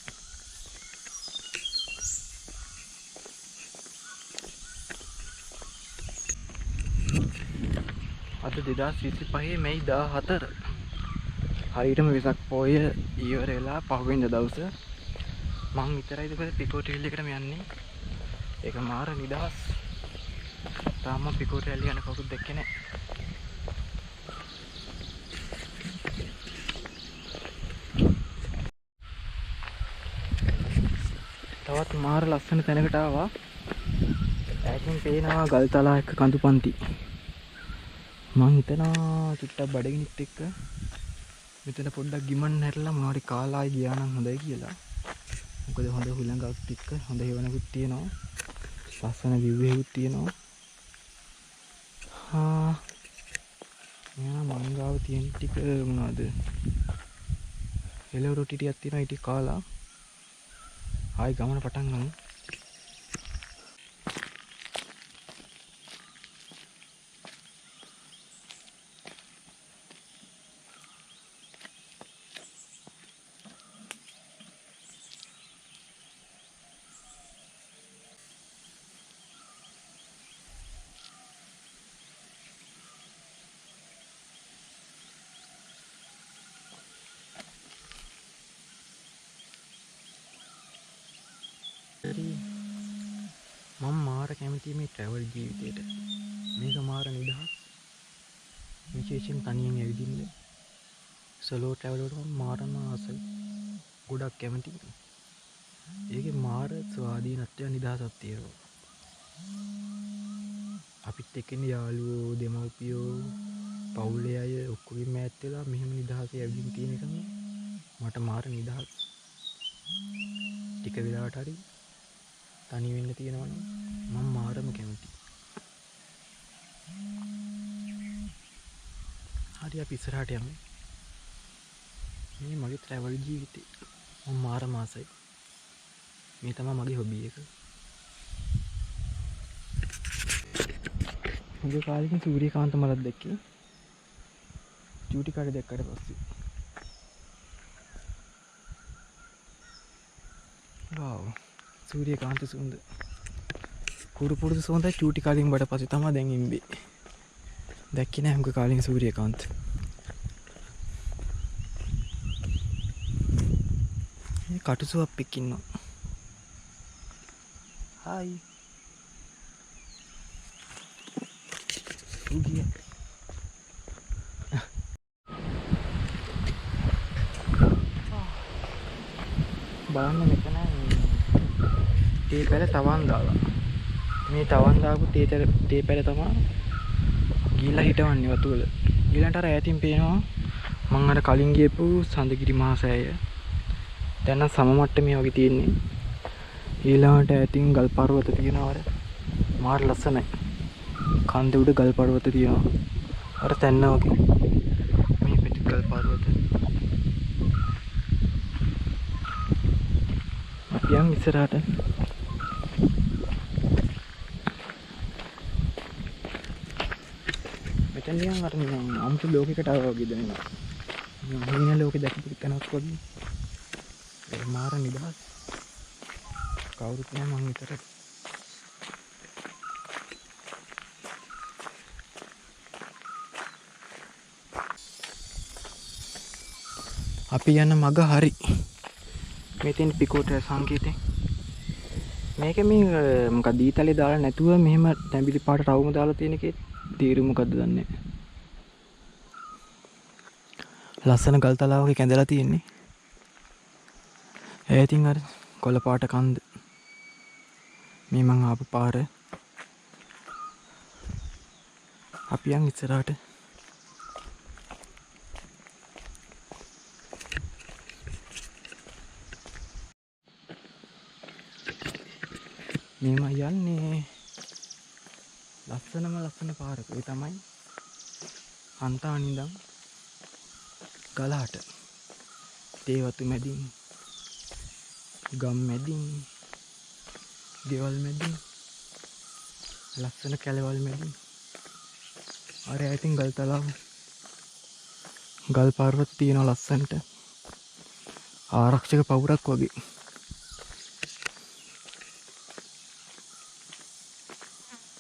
අද 2025 මැයි 14 හරියටම වෙසක් පොය ඉවර වෙලා පහුවෙනිද දවස. මං විතරයිද කොහෙද පිකෝ ට්‍රේල් එකටම යන්නේ. ඒක මාර නිදහස්. තාම පිකෝ ට්‍රේල් යන කවුරුත් දැක්කේ නැහැ. තවත් මාර ලස්සන තැනකට ආවා. ඈතින් පේනවා ගල්තලා එක්ක කඳු පන්ති. මං හිතනවා චුට්ටක් බඩගිනිත් එක්ක මෙතන පොඩ්ඩක් ගිමන් හැරලා මොනවා හරි කාලා ආයි ගියා නම් හොඳයි කියලා. මොකද හොඳ හුළඟක් එක්ක හොඳ හෙවණකුත් තියෙනවා. ලස්සන විව් එකකුත් තියෙනවා. හා මෙයා මං ගාව තියෙන ටික මොනවද? එළවලු රොටි ටිකක් තියෙනවා. ඒ ටික කාලා ආයි ගමන පටන් ගමු. මම මාර කැමතියි මේ ට්‍රැවල් ජීවිතේට. මේක මාර නිදහස්. විශේෂයෙන් තනියෙන් ඇවිදින්න. සෝලෝ ට්‍රැවල් වලට මම මාරම ආසයි. ගොඩක් කැමතියි. ඒකේ මාර ස්වාධීනත්වය නිදහසක් තියෙනවා. අපිත් එක්ක ඉන්න යාළුවෝ, දෙමව්පියෝ, පවුලේ අය ඔක්කොගෙම ඈත් වෙලා මෙහෙම නිදහසේ ඇවිදින්න තියෙන එකම මට මාර නිදහස්. ටික වෙලාවට හරි තනි වෙන්න තියෙනවා නම් මම මාරම කැමතියි. හරි අපි ඉස්සරහට යමු. මේ මගේ ට්‍රැවල් ජීවිතේ මම මාරම ආසයි. මේ තමයි මගේ හොබි එක. මුග කාලෙකින් සූර්යකාන්ත මලක් දැක්කේ. චූටි කාලේ දැක්කට පස්සේ. වව්. සූර්යකාන්ත සුවඳ. කුරු පුරුදු සුවඳ චූටි කාලෙන් බඩ පස්සේ තමයි දැන් ඉම්බේ. දැක්කේ නෑ මුග කාලෙන් සූර්යකාන්ත. මේ කටුසුවක් එක්ක ඉන්නවා. හායි. උගිය. බලන්න මෙතන තේ පැල තවන් දාලා. මේ තවන් දාපු තේ පැල තමයි ගිහලා හිටවන්නේ වතු වල. ඊළඟට අර ඈතින් පේනවා මං අර කලින් ගියපු සඳගිරි මහා සෑය. දැන් නම් සම මට්ටමේ වගේ තියෙන්නේ. ඊළඟට ඈතින් ගල් පර්වත තියෙනවා අර. මාර ලස්සනයි. කන්ද උඩ ගල් පර්වත තියෙනවා. අර තැන්න වගේ. මේ පැති ගල් පර්වත. අපි යන් ඉස්සරහට. මෙතන නිකන් අර නිකන් අමුතු ලෝකයකට ආවා වගේ දැනෙනවා. නිකන් හීන ලෝකෙ දැකපු තැනක් වගේ. ඒ මාර නිදහස්. කවුරුත් නෑ මං විතරයි. අපි යන මග හරි. මේ තියෙන පිකෝට සංකේතේ. මේක මේ මොකක්ද ඊතලේ දාලා නැතුව මෙහෙම තැඹිලි පාට රවුම දාලා තියෙන එකේ තේරුම මොකද්ද දන්නේ නෑ. ලස්සන ගල් තලාවක කැඳලා තියෙන්නේ. ඈතින් අර කොළ පාට කන්ද. මේ මං ආපු පාර. අපි යන් ඉස්සරහට. මේම යන්නේ ලස්සනම ලස්සන පාරක. ඒ තමයි හන්තාන ඉඳන් ගලහට. තේ වතු මැදින්, ගම් මැදින්, ගෙවල් මැදින්, ලස්සන කැලවල් මැදින්. අර ඈතින් ගල් තලාව, ගල් පර්වත තියෙනවා ලස්සනට. ආරක්ෂක පවුරක් වගේ.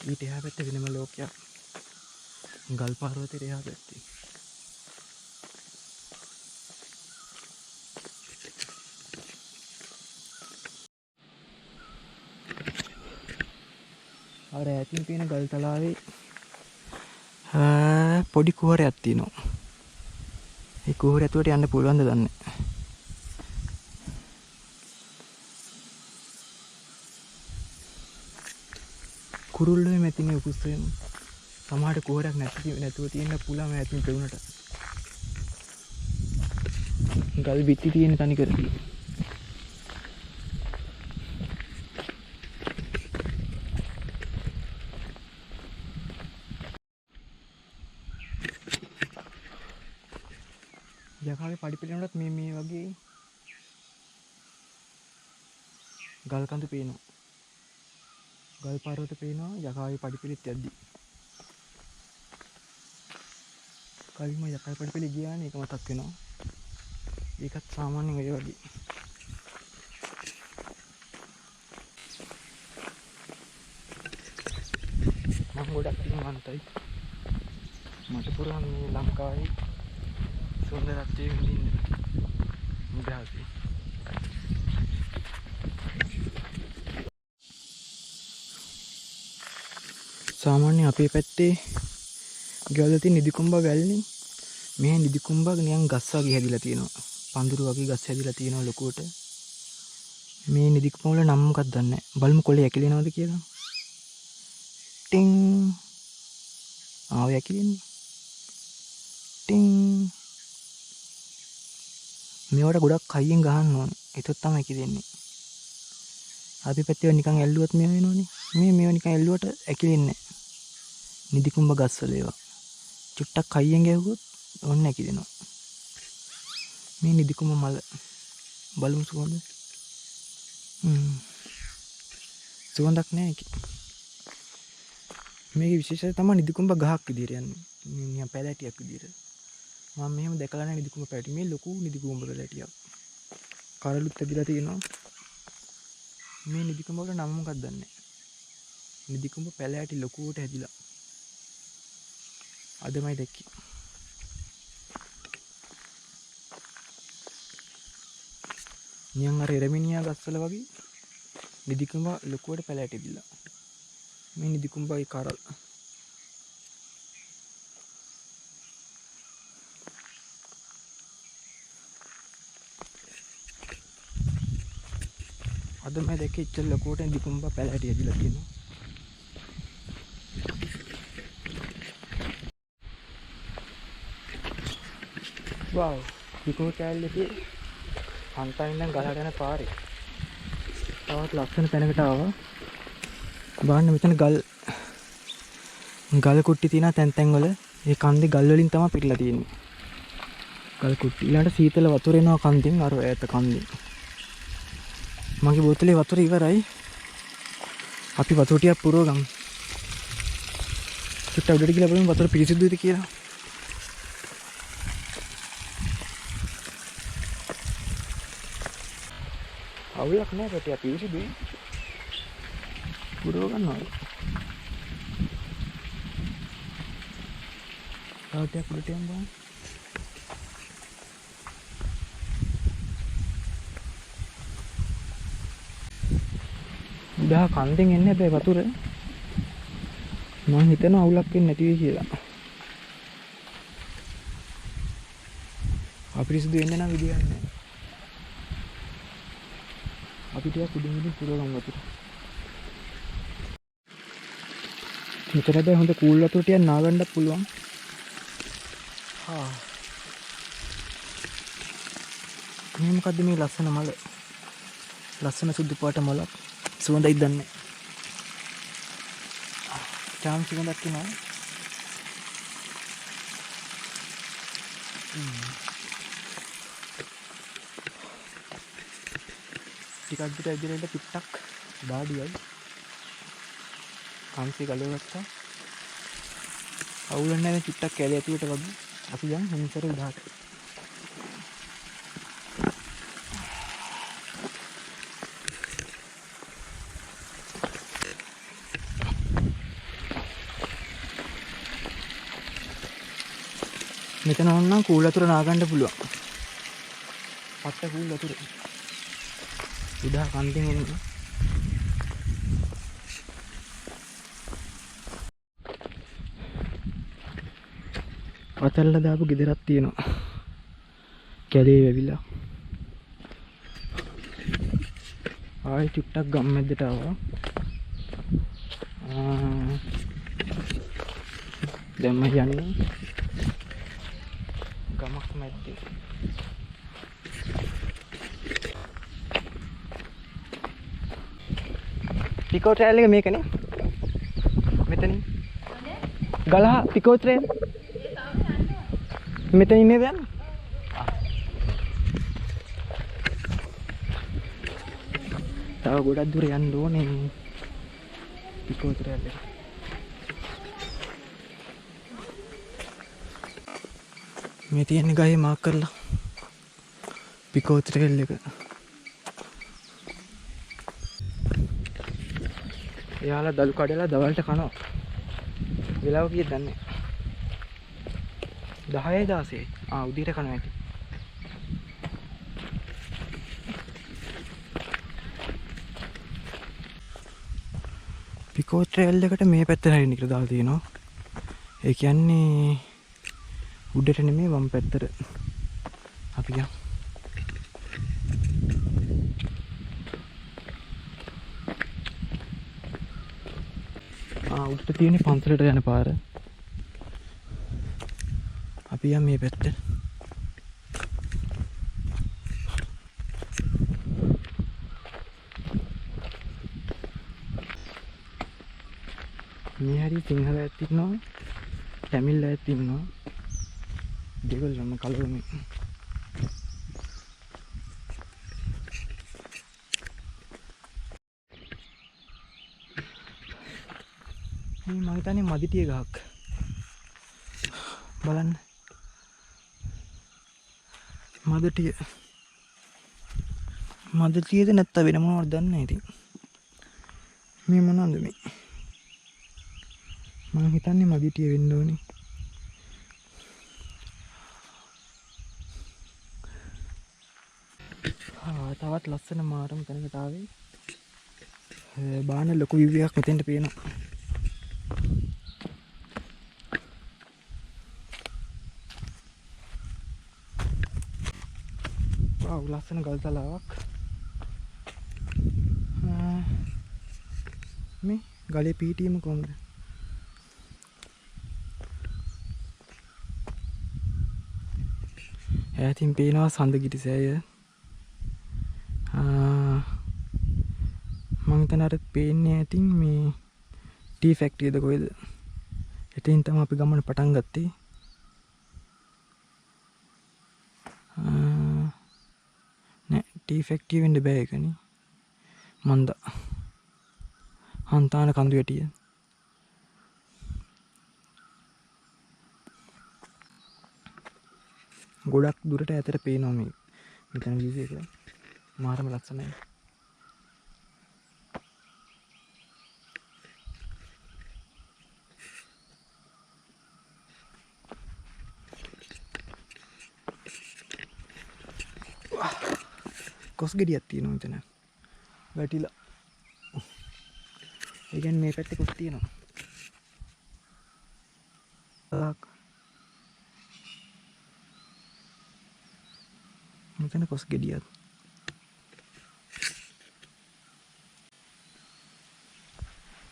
ඊට එහා පැත්තේ වෙනම ලෝකයක්. ගල් පර්වතයට එහා පැත්තේ. අර ඈතින් පේන ගල් තලාවේ පොඩි කුහරයක් තියෙනවා. ඒ කුහරය ඇතුළට යන්න පුළුවන්ද දන්නේ නැහැ. කුරුල්ලෝ එහෙම ඇතිනේ උකුස්සෝ එහෙම. සමහරට කුහරයක් නැතුව තියෙන පුළුවන් ඈතින් පෙවුනට. ගල් බිත්ති තියෙන තනිකර. යකාගේ පඩි පෙළනටත් මේ මේ වගේ ගල් කඳු පේනවා. ගල් පර්වත පේනවා යකාගේ පඩි පෙළෙත් යද්දි. කලින්ම යකාගේ පඩි පෙළේ ගියානේ ඒක මතක් වෙනවා. ඒකත් සාමාන්‍යයෙන් ඔය වගේ. මම ගොඩක් පින්වන්තයි. මට පුළුවන් මේ ලංකාවේ සුන්දරත්වය විඳින්න නිදහසේ. සාමාන්‍ය අපේ පැත්තේ ගෙවල් තියෙන නිදිකුඹා වැල්නේ. මේ නිදිකුඹා නිකන් ගස් වගේ හැදිලා තියෙනවා. පඳුරු වගේ ගස් හැදිලා තියෙනවා ලොකුවට. මේ නිදිකුඹා වල නම් මොකක්ද දන්නේ නැහැ. බලමු කොළේ ඇකිලෙනවද කියලා. ටින් ආව ඇකිලෙන්නේ. ටින් මේවට ගොඩක් හයියෙන් ගහන්න ඕනේ. ඒතොත් තමයි ඇකිලෙන්නේ. අපි පැත්තේ නිකන් ඇල්ලුවත් මේව වෙනවනේ. මේව නිකන් ඇල්ලුවට ඇකිලෙන්නේ නැහැ. නිදිකුඹ ගස්වල ඒවා. චුට්ටක් හයියෙන් ගැහුවොත් ඔන්න ඇකිලෙනවා. මේ නිදිකුඹ මල බලමු සුවඳ. සුවඳක් නෑ ඒකේ. මේකේ විශේෂය තමයි නිදිකුඹ ගහක් විදියට යන්නේ. නිකන් පැලැටියක් විදියට. මම මෙහෙම දැකලා නෑ නිදිකුඹ පැලැටි. මේ ලොකු නිදිකුඹ පැලැටියක්. කරලුත් ඇදිලා තියෙනවා. මේ නිදිකුඹ වල නම මොකක්ද දන්නේ නෑ. නිදිකුඹ පැලැටි ලොකුවට හැදිලා. අදමයි දැක්කේ. නියන් අර එරමිනියා ගස්වල වගේ නිදිකුඹ ලොකුවට පැලැටි හැදිලා. මේ නිදිකුඹගේ කරල්. අද මම දැක්කේ ඉච්චර ලොකුවට නිදිකුඹ පැලැටි හැදිලා තියෙනවා. වව් විකුණු කෑල්ල එකේ හන්තාවෙන් ඉඳන් ගලට යන පාරේ තවත් ලස්සන තැනකට ආවා. බලන්න මෙතන ගල් කුට්ටි තියෙනවා තැන් තැන් වල. ඒ කන්දේ ගල් වලින් තමයි පිරලා තියෙන්නේ. ගල් කුට්ටි. ඊළඟට සීතල වතුර එනවා කන්දෙන් අර ඈත කන්දේ. මගේ බෝතලේ වතුර ඉවරයි. අපි වතුර ටිකක් පුරව ගමු. චුට්ටක් උඩට ගිහලා බලමු වතුර පිරිසිදුද කියලා. අවුලක් නෑ පැටියා පිරිසිදුයි. පුරව ගන්නවා. තව ටිකක් උඩට යමු බලන්න. උඩහ කන්දෙන් එන්නේ හැබැයි වතුර. මං හිතනවා අවුලක් වෙන්නේ නැති වෙයි කියලා. අපිරිසිදු වෙන්න නම් විදියක් නෑ. අපි ටිකක් උඩින් උඩින් පුරව ගමු වතුර. මෙතන හැබැයි හොඳ කූල් වතුර ටිකක් නාගන්නත් පුළුවන්. හා මේ මොකද්ද මේ ලස්සන මල? ලස්සන සුදු පාට මලක්. සුවඳයි දන්නේ. චාම් සුවඳක් එනවා. ටිකක් දුර ඇවිදලා ඉන්න පිට්ටක් දාඩියයි. කන්සි ගලව ගත්තා. අවුලක් නැහැ චුට්ටක් කැලේ ඇතුළට වගේ. අපි යන් හිමිසර උඩහට. මෙතන ඕනනම් කූල් වතුර නාගන්න පුළුවන්. පට්ට කූල් වතුර. උඩහ කන්දෙන් එන්නේ. අතල්ලා දාපු ගෙදරක් තියෙනවා. කැලේ වැවිලා. ආයෙ චුට්ටක් ගම් මැද්දට ආවා. දැන් මම යන්නේ ගමක් මැද්දේ. පිකෝ ට්‍රේල් එක මේකනේ. මෙතනින්. ගලහ පිකෝ ට්‍රේල්. මෙතනින් නේද යන්නේ? තව ගොඩක් දුර යන්න ඕනේ පිකෝ ට්‍රේල් එක. මේ තියෙන ගහේ මාක් කරලා පිකෝ ට්‍රේල් එක. එයාලා දළු කඩලා දවල්ට කනවා. වෙලාව කීයද දන්නේ නැහැ. 10 16. ආ උදේට කනවා ඇති. පිකෝ ට්‍රේල් එකට මේ පැත්තට හරින්න කියලා දාලා තියෙනවා. ඒ කියන්නේ උඩට නෙමෙයි වම් පැත්තට. අපි යමු. ආ උඩට තියෙන පන්සලට යන පාර. අපි යමු මේ පැත්තට. මේ හරිය සිංහල ඇත් ඉන්නවා, තමිල් ඇත් ඉන්නවා. දෙගොල්ලම කලවමේ. මේ මං හිතන්නේ මදිටිය ගහක්. බලන්න. මදටිය. මදටියද නැත්තම් වෙන මොනවද දන්නේ නැහැ ඉතින්. මේ මොනවද මේ? මං හිතන්නේ මදිටිය වෙන්න ඕනේ. ආ තවත් ලස්සන මාරම තැනකට ආවේ. බාන ලොකු view එකක් මෙතෙන්ට පේනවා. වව් ලස්සන ගල් තලාවක්. මේ ගලේ පිහිටීම කොහොමද? ඈතින් පේනවා සඳගිරි සෑය. මං හිතන්නේ අර පේන්නේ ඈතින් මේ ටී ෆැක්ටරියද කොහෙද? එතෙන් තමයි අපි ගමන පටන් ගත්තේ. නෑ ටී ෆැක්ටරිය වෙන්න බෑ ඒකනේ. මන්දා හන්තාන කඳු වැටිය. ගොඩක් දුරට ඈතට පේනවා මේ මෙතන view එක. මාරම ලස්සනයි. කොස් ගෙඩියක් තියෙනවා මෙතන. වැටිලා. ඒ කියන්නේ මේ පැත්තේ කොස් තියෙනවා. මෙතන කොස් ගෙඩියක්.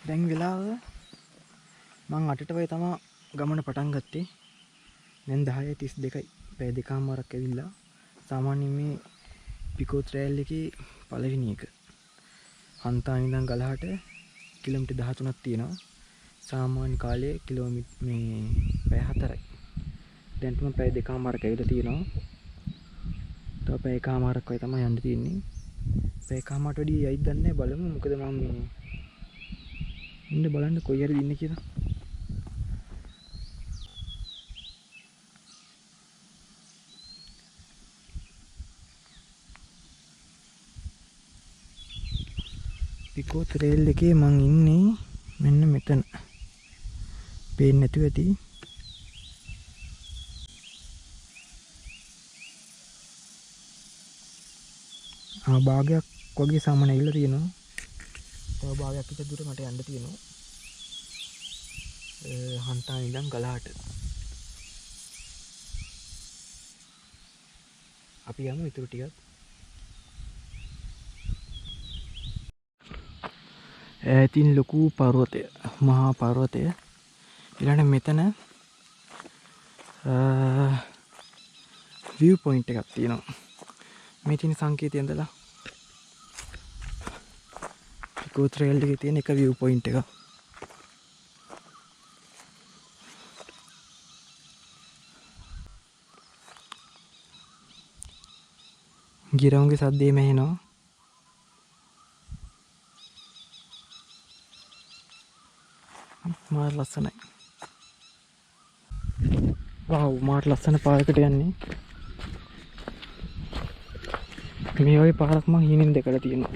දැන් වෙලාව මං 8ට වගේ තමා ගමන පටන් ගත්තේ. දැන් 10:32යි. පැය දෙකමාරක් ඇවිල්ලා. සාමාන්‍යයෙන් මේ පිකෝ ට්‍රේල් එකේ පළවෙනි එක. හන්තාන ඉඳන් ගලහට කිලෝමීටර් 13ක් තියෙනවා. සාමාන්‍ය කාලයේ කිලෝමීටර් මේ පැය 4යි. දැන් තමයි පැය දෙකමාරක් ඇවිල්ලා තියෙනවා. තව පැය එකමාරක් වගේ තමයි යන්න තියෙන්නේ. පැය එකමාරට වැඩි යයිද දන්නේ නැහැ, බලමු. මොකද මම මේ ඉන්න බලන්න කොයි හරි ඉන්නේ කියලා. පිකෝ ට්‍රේල් එකේ මං ඉන්නේ මෙන්න මෙතන. පේන්නේ නැතුව ඇති. ආ භාගයක් වගේ සාමාන්‍ය ඇවිල්ලා තියෙනවා. තව භාගයක් විතර දුර මට යන්න තියෙනවා. හන්තාන ඉඳන් ගලහට. අපි යමු ඉතුරු ටිකත්. ඈතින් ලොකු පර්වතය, මහා පර්වතය. ඊළඟට මෙතන විව් පොයින්ට් එකක් තියෙනවා. මේ තියෙන සංකේතය ඇඳලා ඉකෝ ට්‍රේල් එකේ තියෙන එක විව් පොයින්ට් එකක්. ගිරවුන්ගේ සද්දේම ඇහෙනවා. මාර ලස්සනයි. වව්, මාර ලස්සන පාරකට යන්නේ. මේ වගේ පාරක් මං හීනෙන් දැකලා තියෙනවා.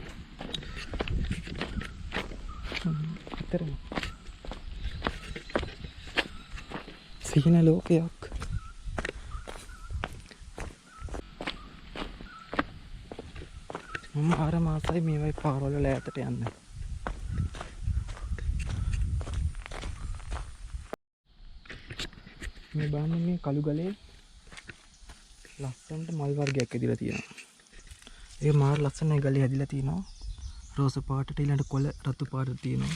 ඇත්තටම සිහින ලෝකයක්. මම ආරම ආසයි මේ වගේ පාරවල ඈතට යන්න. මේ බලන්න මේ කළු ගලේ ලස්සනට මල් වර්ගයක් ඇදිලා තියෙනවා. ඒ මාර ලස්සනයි ගලේ ඇදිලා තියෙනවා. රෝස පාටට ඊළඟට කොළ රතු පාටට තියෙනවා.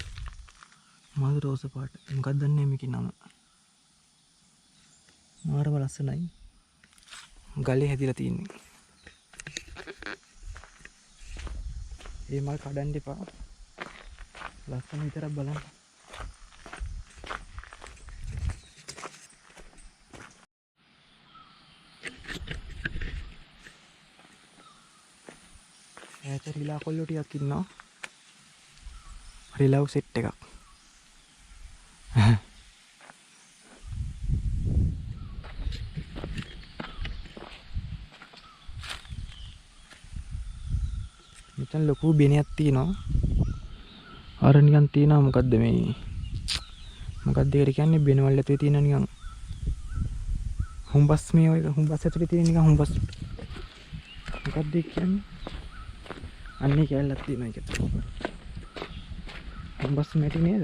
මල් රෝස පාට. මොකක්ද දන්නේ මේකේ නම. මාරම ලස්සනයි. ගලේ හැදිලා තියෙන්නේ. ඒ මල් කඩන්න එපා. ලස්සන විතරක් බලන්න. ඈත රිලා කොල්ලෝ ටිකක් ඉන්නවා. රිලව් සෙට් එකක්. මෙතන ලොකු බෙනයක් තියෙනවා. අර නිකන් තියෙනවා මොකද්ද මේ? මොකද්ද ඒකට කියන්නේ බෙනවල් ඇතුලේ තියෙන නිකන් හුඹස්, මේ ඔය හුඹස් ඇතුලේ තියෙන නිකන් හුඹස්. මොකද්ද ඒ කියන්නේ? අන්නේ කැලලක් තියෙනවා ඒකට. හුඹස් මැටි නේද?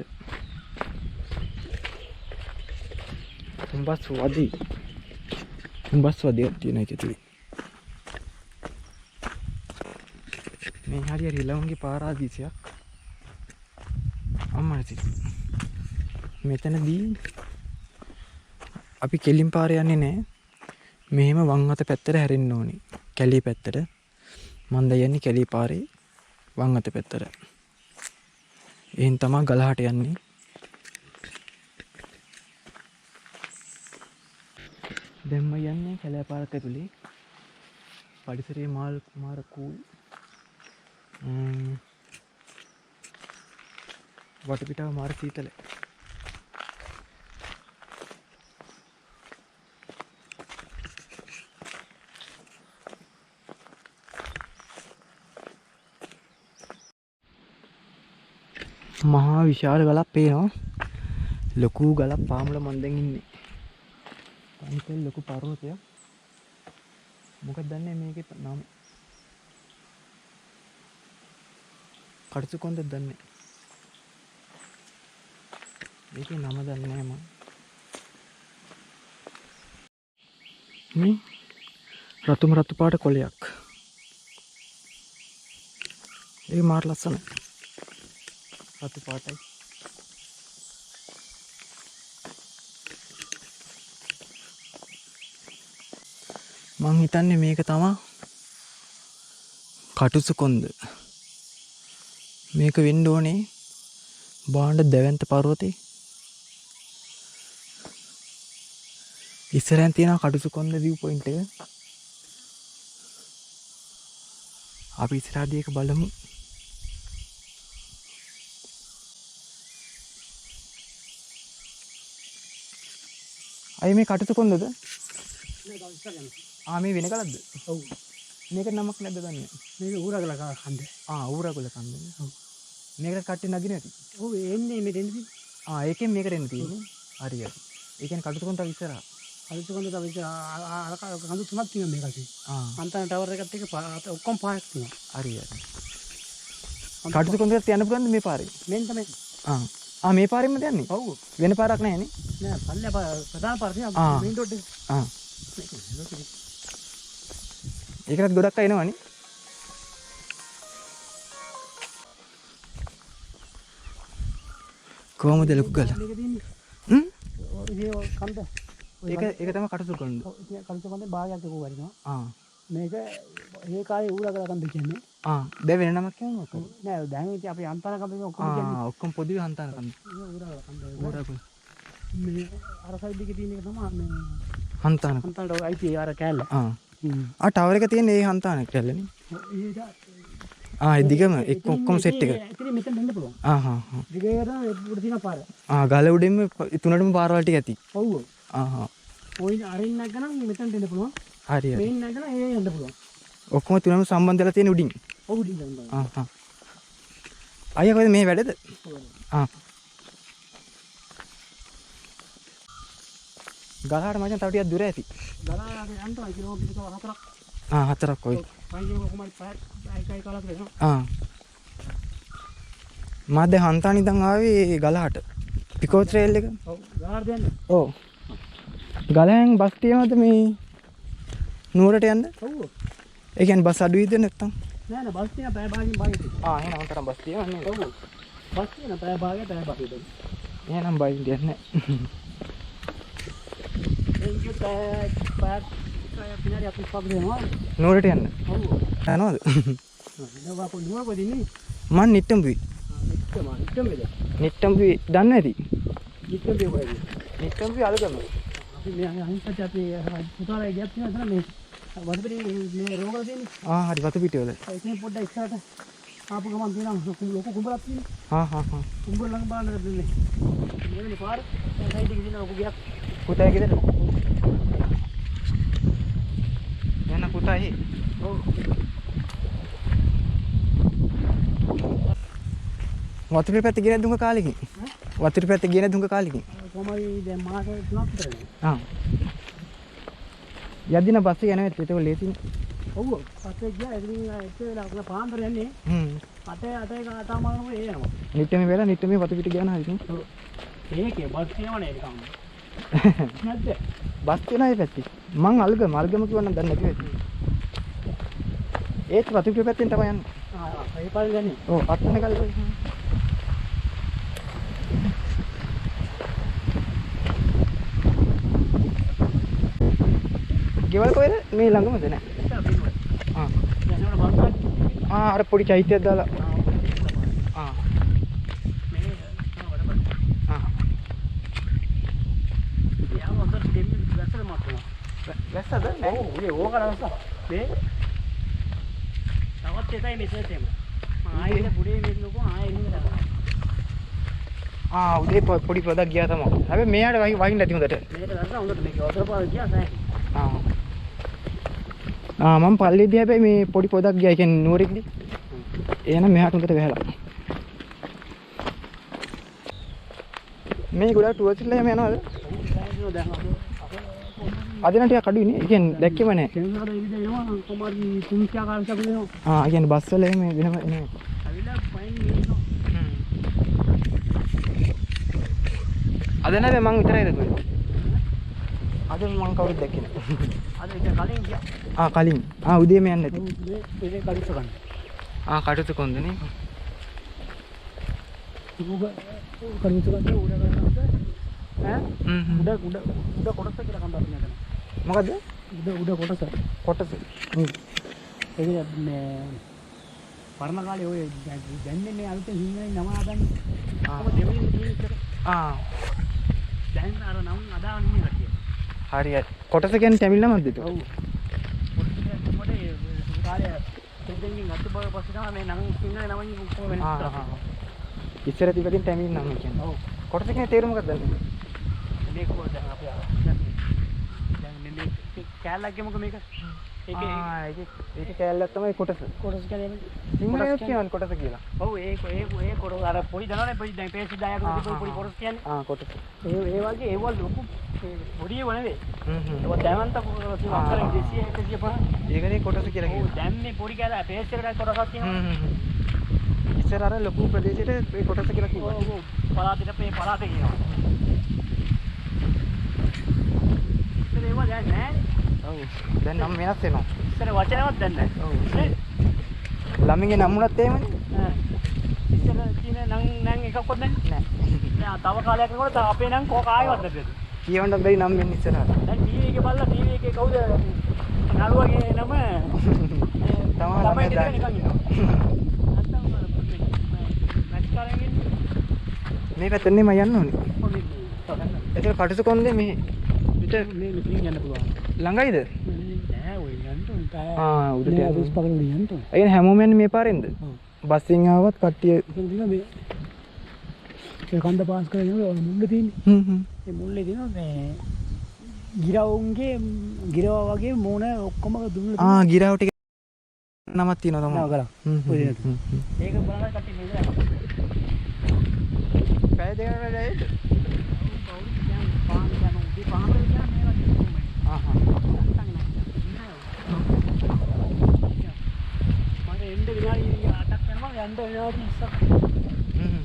හුඹස් වදි. හුඹස් වදියක් තියෙනවා ඒක ඇතුලේ. මේ හරිය රිලවුන්ගේ පාරාදීසයක්. අම්මා මෙතනදී අපි කෙලින් පාර යන්නේ නෑ. මෙහෙම වම් අත පැත්තට හැරෙන්න ඕනේ. කැලේ පැත්තට. මං දැන් යන්නේ කැලේ පාරේ වම් අත පැත්තට. එහෙන් තමා ගලහට යන්නේ. දැන් මම යන්නේ කැලේ පාරක් ඇතුලේ. පරිසරයේ මාර කූල්. වටපිටාව මාර සීතලයි. මහා විශාල ගලක් පේනවා. ලොකු ගලක් පාමුල මන් දැන් ඉන්නේ. අනිත් ලොකු පර්වතයක්. මොකක්ද දන්නේ මේකේ නම? කටුසු කොන්දද දන්නේ. මේකේ නම දන්නේ නැහැ මං. මේ රතුම රතු පාට කොළයක්. ඒක මාර ලස්සනයි. රතු පාටයි. මං හිතන්නේ මේක තමා කටුසු කොන්ද. මේක වෙන්න ඕනේ බාණ්ඩ දැවැන්ත පර්වතේ. ඉස්සරහින් තියෙනවා කටුසු කොන්ද විව් පොයින්ට් එක. අපි ඉස්සරහදී ඒක බලමු. අය මේ කටුසු කොන්දද? ආ මේ වෙන කලක්ද? ඔව්. මේකට නමක් නැද්ද දන්නේ? මේක ඌරගල කන්ද. ආ ඌරගල කන්ද. ඔව්. මේකට කට්ටිය නගින ඇති. ඔව් එන්නේ මේ දෙන්න තියෙන්නේ. ආ ඒකෙන් මේකට එන්න තියෙන්නේ. හරි හරි. ඒ කියන්නේ කටුසු කොන්ද තව ඉස්සරහා. කටුසු කොන්ද තව ඉස්සරහා. අර කඳු තුනක් තියෙනවා මේක ඇතුලේ. ආ. අන්තන ටවර් එකත් එක්ක ඔක්කොම පහක් තියෙනවා. හරි හරි. කටුසු කොන්දට යන්න පුළුවන්ද මේ පාරේ? මෙන්න තමයි. ආ. ආ මේ පාරෙන්මද යන්නේ? ඔව්. වෙන පාරක් නැහැ නේ? නෑ පල්ලේ ප්‍රධාන පාර තියෙනවා මේන් රෝඩ් එක. ආ. ඒකටත් ගොඩක් අය එනවනේ. කොහමද ලොකු ගල? හ්ම්? කන්ද. ඒක ඒක තමයි කටුසු කන්ද. ඔව් ඉතින් කටුසු කන්දේ භාගයක් ලොකු වටිනවා. ආ. මේක ඒ කාලේ ඌරගල කන්ද කියන්නේ. ආ දැන් වෙන නමක් කියන්නේ මොකක්ද? නෑ දැන් ඉතින් අපි හන්තාන කන්ද ඔක්කොම කියන්නේ. ආ ඔක්කොම පොදුවේ හන්තාන කන්ද. ඌරගල කන්ද. ඌරගල. මේ අර සයිඩ් එකේ තියෙන එක තමයි මේ හන්තාන. හන්තානට අයිති අර කෑල්ල. ආ. ආ ටවර් එක තියෙන ඒ හන්තාන කෑල්ලනේ. ආ ඒ දිගම එක්ක ඔක්කොම සෙට් එක. ඉතින් මෙතන දෙන්න පුළුවන්. ආ හා හා. දිගට උඩ තියෙන පාර. ආ ගල උඩින්ම තුනටම පාරවල් ටික ඇති. ඔව් ඔව්. ආ හා. ඔය අරින් නැගනම් මෙතනට එන්න පුළුවන්. හරි හරි. මේන් නැගලා ඒ යන්න පුළුවන්. ඔක්කොම තුනම සම්බන්ධ වෙලා තියෙන උඩින්. ඔව් උඩින් සම්බන්ධ. ආ හා. අයියා කොහෙද මේ වැඩද? ආ. ගලහට මචං තව ටිකක් දුර ඇති. ගලහට යන්න ඕන කිලෝමීටර් 4ක්. ආ 4ක් ඔය. පයින් කොහොම හරි පැය එකයි කාලක් වෙනවා. ආ. මම දැන් හන්තාන ඉඳන් ආවේ ගලහට. පිකෝ ට්‍රේල් එක. ඔව් ගලහට යන්න. ඔව්. ගලහෙන් බස් තියනවද මේ නුවරට යන්න? ඔව්. ඒ කියන්නේ බස් අඩුයිද නැත්තම්? නෑ නෑ බස් තියෙන පැය භාගකින් බහින්න. ආ එහෙනම් අන්තරම් බස් තියෙනවා නේද? ඔව්. බස් තියෙන පැය භාගය පැය භාගය. එහෙනම් බයින් දෙයක් නෑ. ඒක පැය පැය විනාඩි 45ක් දෙනවා. නුවරට යන්න. ඔව්. යනවද? නෑ බා නුවර කොහෙද ඉන්නේ? මං නිට්ටඹුවේ. නිට්ටඹ නිට්ටඹේද? නිට්ටඹුවේ දන්නේ නැති. නිට්ටඹේ කොහෙද? නිට්ටඹුවේ අලගම. අපි මේ අනිත් පැත්තේ අපි පුතාලා ගියත් තියෙනවා මේ වතුපිටි මේ රෝගල තියෙන්නේ. ආ හරි වතුපිටි වල. එතන පොඩ්ඩක් ඉස්සරහට ආපු ගමන් තියෙනවා ලොකු කුඹරක් තියෙනවා. හා හා හා. කුඹර ළඟ බලන්න දෙන්නේ. මෙවැනි පාර සයිඩ් එකේ තියෙන ලොකු ගයක්. පුතා ගෙදර. යන පුතා එහි. ඔව්. වතුපිටි පැත්තේ ගියේ නැද්ද උඟ කාලෙකින්? වතුපිටි පැත්තේ ගියේ නැද්ද උඟ කාලෙකින්? කොහොම හරි දැන් මාස 3ක් විතර වෙනවා. ආ. යද්දින බස් එක යනවා ඇත්ත ඒක ලේසිනේ. ඔව් ඔව්. පස්සේ ගියා ඉතින් එච්චර වෙලා ඔන්න පාන්දර යන්නේ. හ්ම්. අටේ අටේ අටමාරම ඒ යනවා. නිට්ටමේ වෙලා නිට්ටමේ වතු පිට ගියා නම් හරිනේ. ඔව්. ඒකේ බස් තියෙනවනේ නිකන්. නැද්ද? බස් තියෙනවා ඒ පැත්තේ. මං අල්ගම අල්ගම කිව්වනම් දන්නේ නැති වෙයි. ඒත් වතු පිට පැත්තෙන් තමයි යන්නේ. ආ ඒ පාරේ යන්නේ. ඔව් අත්තන කල් ගෙවල් කොහෙද? මේ ළඟමද නෑ? ආ. ආ අර පොඩි චෛත්‍යයක් දාලා. ආ. මේ ආ. යාම හොඳට දෙන්නේ වැස්සට මතුණා. වැස්සද? නෑ. ඔව් ඒ ඕක වැස්ස. මේ තවත් එකයි මෙසේජ් එකම. මම ආයෙ බුඩේ මේ ලොකෝ ආයෙ ඉන්න දානවා. ආ උදේ පොඩි පොදක් ගියා තමයි. හැබැයි මෙයාට වහින්න ඇති හොඳට. මේක වැස්ස හොඳට මේක වතුර පාර ගියා සෑහෙන. ආ. ආ මම පල්ලෙදී හැබැයි මේ පොඩි පොදක් ගියා. ඒ කියන්නේ නුවරෙක්දී. එහෙනම් මෙහාට හොඳට වැහලා. මේ ගොඩාක් ටුවර්ස්ලා එහෙම යනවද? අද නම් ටිකක් අඩුයි නේ. ඒ කියන්නේ දැක්කේම නෑ. සෙනසුරාදා ඉරිදා එනවා කොමාරි තුන්තියා කාලයක් වෙනවා. ආ ඒ කියන්නේ බස් වල එහෙම වෙනම එනවා. ඇවිල්ලා පයින් එනවා. අද නෑ මං විතරයි දැක්කේ. අද මං කවුරුත් දැක්කේ නෑ. අද ඉතින් කලින් ගියා. ආ කලින්. ආ උදේම යන්න ඇති. මේ මේ කටුස ගන්න. ආ කටුස කොන්ද නේ. උග කටුස ගන්න උඩ ගන්න. ඈ? උඩ උඩ උඩ කොටස කියලා කන්දක් නේද? මොකද්ද? උඩ උඩ කොටස. කොටස. හ්ම්. ඒක මේ පරණ කාලේ ඔය දැන් මේ අලුතෙන් හිංගයි නම හදන්නේ. ආ. ඔබ දෙවෙනි තියෙන ඉස්සර. ආ. දැන් අර නම් අදාගෙන ඉන්නේ කට්ටිය. හරි හරි. කොටස කියන්නේ තමිල් නමක්ද ඒක? ඔව්. කොටස කියන්නේ මොකද ඒ කාලේ දෙද්දෙන්ගෙන් ගත්ත බව පස්සේ තමයි මේ නම් සිංහල නමෙන් ඔක්කොම වෙනස් ආ කරන්නේ. ආ. ඉස්සර තිබ්බ තමිල් නම කියන්නේ. ඔව්. කොටස කියන්නේ තේරුම මොකක්ද දන්නේ? මේක කොහොමද දැන් අපි දැන් මේ මේ කෑල්ලක් ගමුකෝ මේක. ඒකේ ආ ඒකේ ඒක කෑල්ලක් තමයි කොටස. කොටස කියන්නේ සිංහලෙන් කියනවනේ කොටස කියලා. ඔව් ඒ ඒ ඒ කොටස අර පොඩි දනවනේ පොඩි දැන් පේසි 10ක තිබ්බ පොඩි කොටස කියන්නේ. ආ කොටස. ඒ ඒ වගේ ඒවල් ලොකු පොඩි ඒවා නෙවෙයි. හ්ම් හ්ම්. ඒවා දැවන්ත කොටස තියෙනවා අක්කර 200 150. ඒකනේ කොටස කියලා ඔව් කියන්නේ. දැන් මේ පොඩි කෑල්ල පේස් එකට කොටසක් තියෙනවා. හ්ම් හ්ම්. ඉස්සර අර ලොකු ප්‍රදේශයට ඒ කොටස කියලා කිව්වා. ඔව් ඔව් පළාතට මේ පළාත කියනවා. ඉස්සර ඒවා දැන් නෑ. ඔව් දැන් නම් වෙනස් වෙනවා. ඉස්සර වචනවත් දැන් නෑ. ඔව්. ළමින්ගේ නම් වුණත් එහෙමනේ. ඈ. ඉස්සර තියෙන නම් නම් එකක්වත් නෑ. නෑ. දැන් තව කාලයක් යනකොට අපේ නම් කෝක ආයෙවත් නැද්ද? කියවන්න බැරි නම් වෙන්නේ ඉස්සරහට. දැන් ටීවී එකේ බලලා ටීවී එකේ කවුද නළුවගේ නම තමයි ළමයි නිකන් ඉන්නවා. නැත්තම් මැච් කරගෙන ඉන්නේ. මේ පැත්තෙන් නේ මම යන්න ඕනේ. එතන කටුසු කොන්දේ මේ පිට මේ මෙතනින් යන්න පුළුවන්. ළඟයිද? නෑ ඔය යන්න ඕනේ. පැය ආ උඩට යන්න. 25 කට උඩ යන්න ඕනේ. ඒ කියන්නේ හැමෝම යන්නේ මේ පාරෙන්ද? ඔව්. බස් එකෙන් ආවත් කට්ටිය එතන තියෙනවා මේ ඒ කන්ද පාස් කරගෙන යනකොට ඔය මුල්ල තියෙන්නේ. හ්ම් හ්ම්. ඒ මුල්ලේ තියෙනවා මේ ගිරවුන්ගේ ගිරව වගේ මූණ ඔක්කොම දුන්නලා ආ ගිරව ටික නමක් තියෙනවා තමයි. තියෙනවා කරා. හ්ම් ඔය හ්ම් දෙනට. හ්ම් හ්ම්. ඒක බලලා කට්ටිය නේද? පැය දෙකකට ඇයිද? ඔව් කවුරුත් කියන්නේ පාන් යන උදේ පාන්දර කියන්නේ මේ වගේ කොහොමද? ආ හා. නැත්තම් නෑ. මට එන්න විනාඩි 8ක් යනවා යන්න විනාඩි 20ක්. හ්ම් හ්ම්.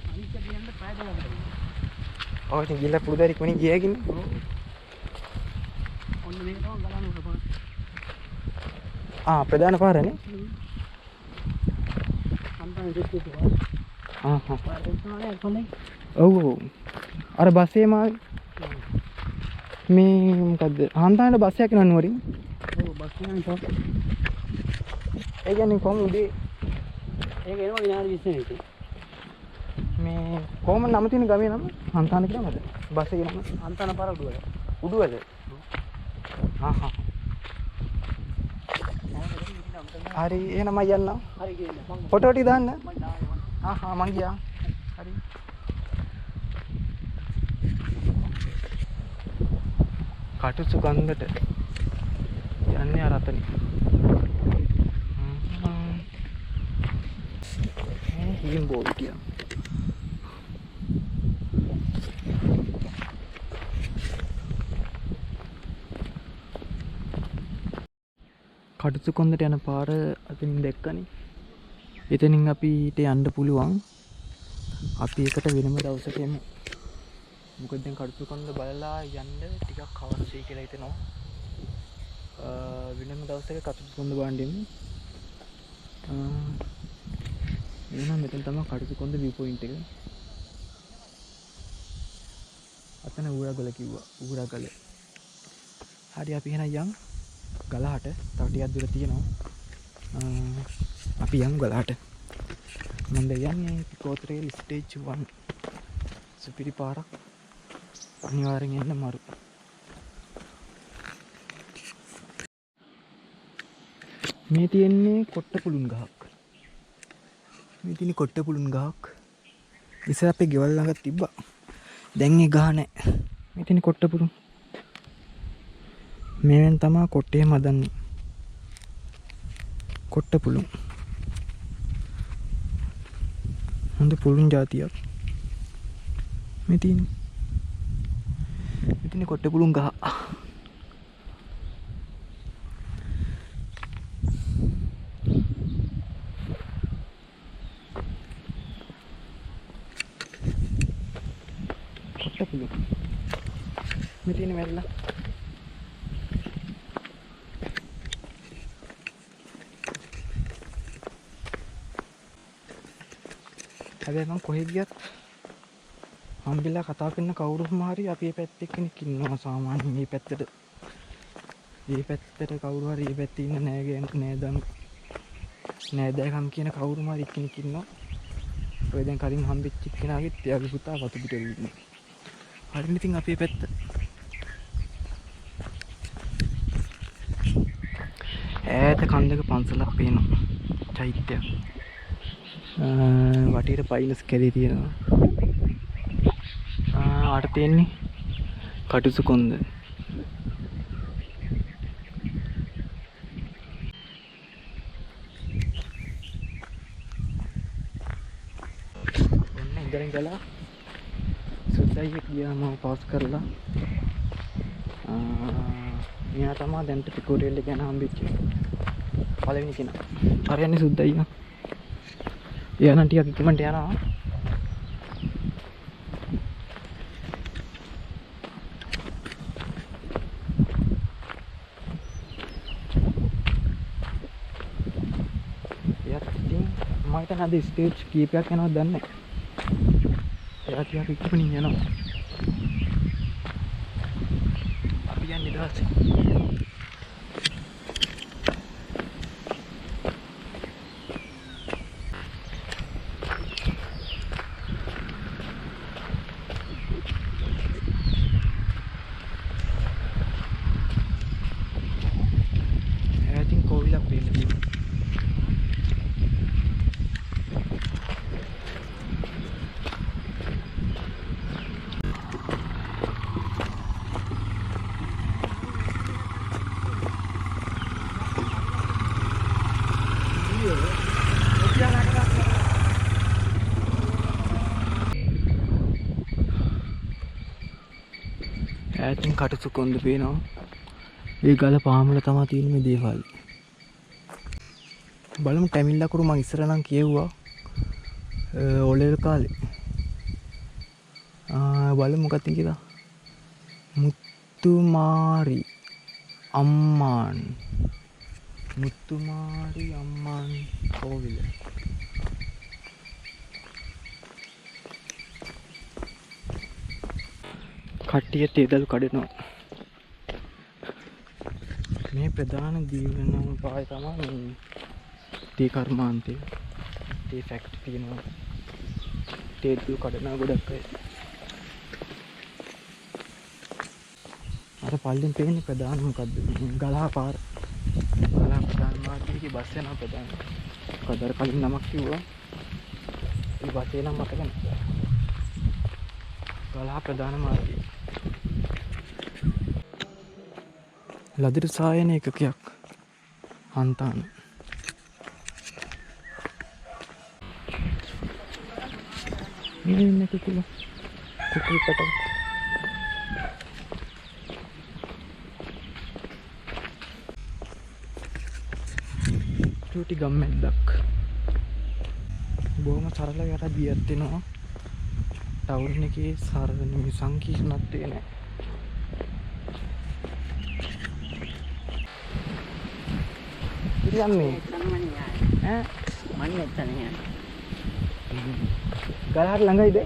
අනිත් එක යන්න පැය දෙකක් විතර. ඔව් ඉතින් ගිහලා පුරුදු හරි ඉක්මනින් ගියා කින්නේ. ඔව්. ඔන්න මේක තමයි ගලන උඩ පාර. ආ ප්‍රධාන පාරනේ. අන්තම දෙස්තු පාර. ආ හා. පාර දෙන්නානේ කොහොමද? ඔව් ඔව්. අර බස් එකේම ආවේ. මේ මොකද්ද? හන්තානට බස් එකක් එනවා නුවරින්. ඔව් බස් එකෙන් තව. ඒ කියන්නේ කොහොම උදේ ඒක එනවා විනාඩි 20 විතර. මේ කොහොම නම තියෙන ගමේ නම? හන්තාන කියලා නමද? බස් එකේ නම? අන්තන පාර උඩුවල. උඩුවල. ආ හා. හරි එහෙනම් මම යන්නම්. හරි ගිහින් මං ෆොටෝ ටික දාන්න. මං දානවා. ආ හා මං ගියා. හරි. කටුසු කන්දට යන්නේ අර අතනින්. මේ හීම් බෝවිටිය. කටුසු කොන්දට යන පාර අතනින් දැක්කනේ. එතනින් අපිට යන්න පුළුවන්. අපි ඒකට වෙනම දවසක එමු. මොකද දැන් කටුසු කොන්ද බලලා යන්න ටිකක් හවස් වෙයි කියලා හිතෙනවා. වෙනම දවසක කටුසු කොන්ද බලන්න එමු. එහෙනම් මෙතන තමයි කටුසු කොන්ද විව් පොයින්ට් එක. අතන ඌරගල කිව්වා. ඌරගල. හරි අපි එහෙනම් යන් ගලහට. තව ටිකක් දුර තියෙනවා. අපි යමු ගලහට. මම දැන් යන්නේ පිකෝතරේ ස්ටේජ් 1. සුපිරි පාරක්. අනිවාර්යෙන් එන්න මරු. මේ තියෙන්නේ කොට්ට පුළුන් ගහක්. මේ තියෙන්නේ කොට්ට පුළුන් ගහක්. ඉස්සර අපේ ගෙවල් ළඟ තිබ්බා. දැන් ඒ ගහ නැහැ. මේ තියෙන්නේ කොට්ට පුළුන්. මේවෙන් තමා කොට්ටේම හදන්නේ. කොට්ට පුළුන්. හොඳ පුළුන් జాතියක්. මේ තියෙන්නේ. මේ තියෙන්නේ කොට්ට පුළුන් ගහ. කොට්ට පුළුන්. මේ තියෙන්නේ මැරිලා. හැබැයි මං කොහෙ ගියත් හම්බෙලා කතා කරන කවුරුම හරි අපි මේ පැත්තේ කෙනෙක් ඉන්නවා සාමාන්‍යයෙන් මේ පැත්තට. මේ පැත්තට කවුරු හරි මේ පැත්තේ ඉන්න නෑ ගෑනු නෑදම් නෑදෑකම් කියන කවුරුම හරි එක්කෙනෙක් ඉන්නවා. ඔය දැන් කලින් හම්බෙච්ච එක්කෙනාගෙත් එයාගේ පුතා වතු පිට ඉන්නේ. හරිනේ ඉතින් අපේ පැත්ත. ඈත කන්දක පන්සලක් පේනවා. චෛත්‍යයක්. වටේට පයින්ස් කැලේ තියෙනවා. අර තියෙන්නේ කටුසු කොන්ද. ඔන්න ඉඳන් ඉඳලා සුද්දයියෙක් ගියා මම පාස් කරලා. මෙයා තමයි දැන්ට පිකෝටේල් එක ගැන හම්බෙච්ච පළවෙනි කෙනා. අර යන්නේ සුද්දයියා. එයා නම් ටිකක් ඉක්මනට යනවා. එයාත් ඉතින් මම හිතන්නේ අද ස්ටේජ් කීපයක් යනවද දන්නේ නැහැ. එයාත් අපි ඉක්මනින් යනවා. අපි යන්නේ නිදහසේ. ඈතින් කෝවිලක් පේන්න තියෙනවා. ඈතින් කටුසු කොන්ද පේනවා. ඒ ගල පාමුල තමයි තියෙන මේ දේවාලය. බලමු ටැමිල් ලකුණු මං ඉස්සර නම් කියෙව්වා ඔලෙල් කාලේ. බලමු මොකක්ද කියලා. මුත්තුමාරි අම්මාන්. මුත්තුමාරි අම්මාන් කෝවිල. කට්ටිය තේදලු කඩනවා. මේ ප්‍රධාන දීවන පාය තමයි මේ තේ කර්මාන්තය. තේ ෆැක්ටරි තියෙනවා. තේදලු කඩනවා ගොඩක් අය. අර පල්ලෙන් පේන්නේ ප්‍රධාන මොකද්ද? ගලහා පාර. ගලහා ප්‍රධාන මාර්ගයේ බස් යනවා ප්‍රධාන. මොකද අර කලින් නමක් කිව්වා. ඒ බස් එක නම් මතක නෑ. ගලහා ප්‍රධාන මාර්ගය. ලදිරු සායන ඒකකයක් හන්තාන. මේ ඉන්න කුකුල කුකුල් පට. චූටි ගම්මැද්දක්. බොහොම සරල යට දියත් වෙනවා. ටවුන් එකේ සරල නෙමෙයි සංකීර්ණත්වය නෑ. ඉතින් මේ ඈ මන් නැත්තනේ යන්නේ. ගලහට ළඟයිද?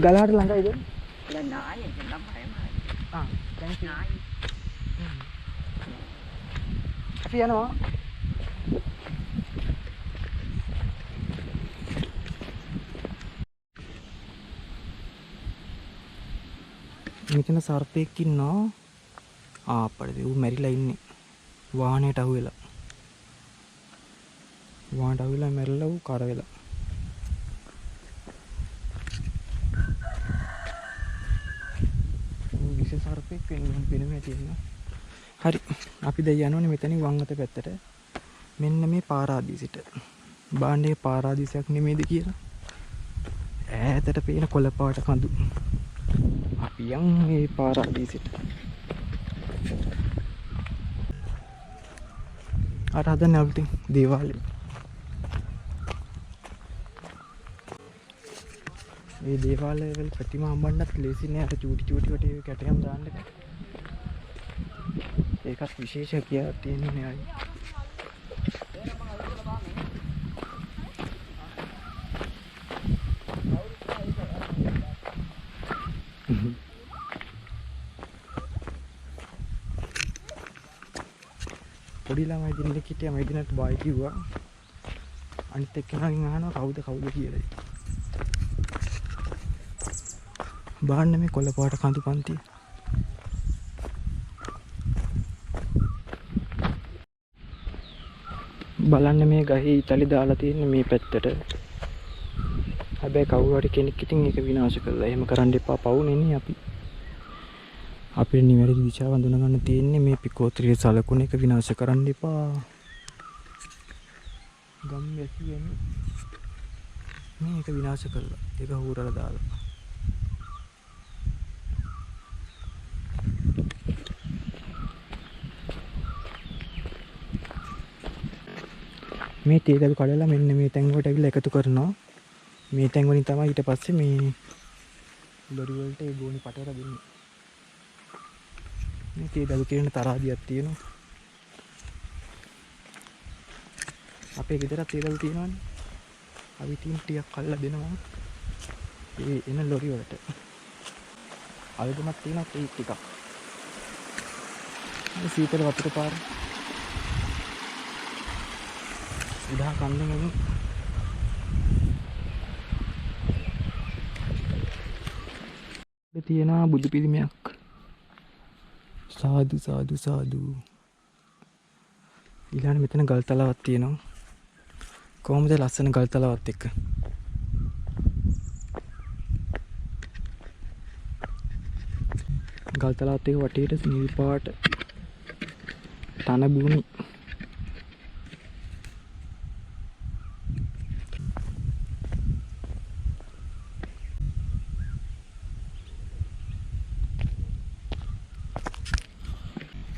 ගලහට ළඟයිද? ආ thank you. අපි යනවා. මෙතන සර්පෙක් ඉන්නවා. ආ අප්පඩ ඌ මැරිලා ඉන්නේ. වාහනයට අහු වෙලා. වාහනයට අහු වෙලා මැරිලා ඌ කර වෙලා. ඌ විෂ සර්පෙක් වෙන්න ඕන පෙනුම ඇති වෙනවා. හරි. අපි දැන් යනෝනේ මෙතනින් වම් අත පැත්තට. මෙන්න මේ පාරාදීසෙට. බාණ්ඩේ පාරාදීසයක් නෙමෙයිද කියලා. ඈතට පේන කොළ පාට කඳු. අපි යන් මේ පාරාදීසෙට. අර හදන්නේ අලුතින් දේවාලෙ. මේ දේවාලය වල ප්‍රතිමා හම්බන්නත් ලේසි නෑ. අර චූටි චූටි වට ඒ කැටයම් දාන්න බෑ. ඒකත් විශේෂ කියලා තියෙන්නේ ආයි. පොඩි ළමයි දෙන්නෙක් හිටියා මම එදිනත් බායි කිව්වා. අනිත් එක්කෙනාගෙන් අහනවා කවුද කවුද කියලා. බලන්න මේ කොළ පාට කඳු පන්ති. බලන්න මේ ගහේ ඉතලි දාලා තියෙන්නේ මේ පැත්තට. හැබැයි කවුරු හරි කෙනෙක් ඉතින් ඒක විනාශ කළා. එහෙම කරන්න එපා පවුනේ නේ අපි. අපේ නිවැරදි දිශාව හඳුනා ගන්න තියෙන්නේ මේ පිකෝත්‍රියේ සලකුණ එක විනාශ කරන්න එපා. ගම් වැසියන් මේක විනාශ කළා. ඒක හූරලා දාලා. මේ තේ දළු කඩලා මෙන්න මේ තැන් වලට ඇවිල්ලා එකතු කරනවා. මේ තැන් වලින් තමයි ඊට පස්සේ මේ ලොරි වලට ඒ ගෝණි පටවලා දෙන්නේ. මේ තේ දළු කිරන තරාදියක් තියෙනවා. අපේ ගෙදරත් තේ දළු තියෙනවනේ. අපි ඉතින් ටිකක් කල්ලා දෙනවා. ඒ එන ලොරි වලට. අලුගමක් තියෙනවා ඒ ටිකක්. මේ සීතල වතුර පාර. උඩහා කන්දෙන් එන්නේ. තියෙනවා බුදු පිළිමයක්. සාදු සාදු සාදු. ඊළඟට මෙතන ගල් තලාවක් තියෙනවා. කොහොමද ලස්සන ගල් තලාවත් එක්ක. ගල් තලාවත් එක්ක වටේට නිල් පාට තන භූමි.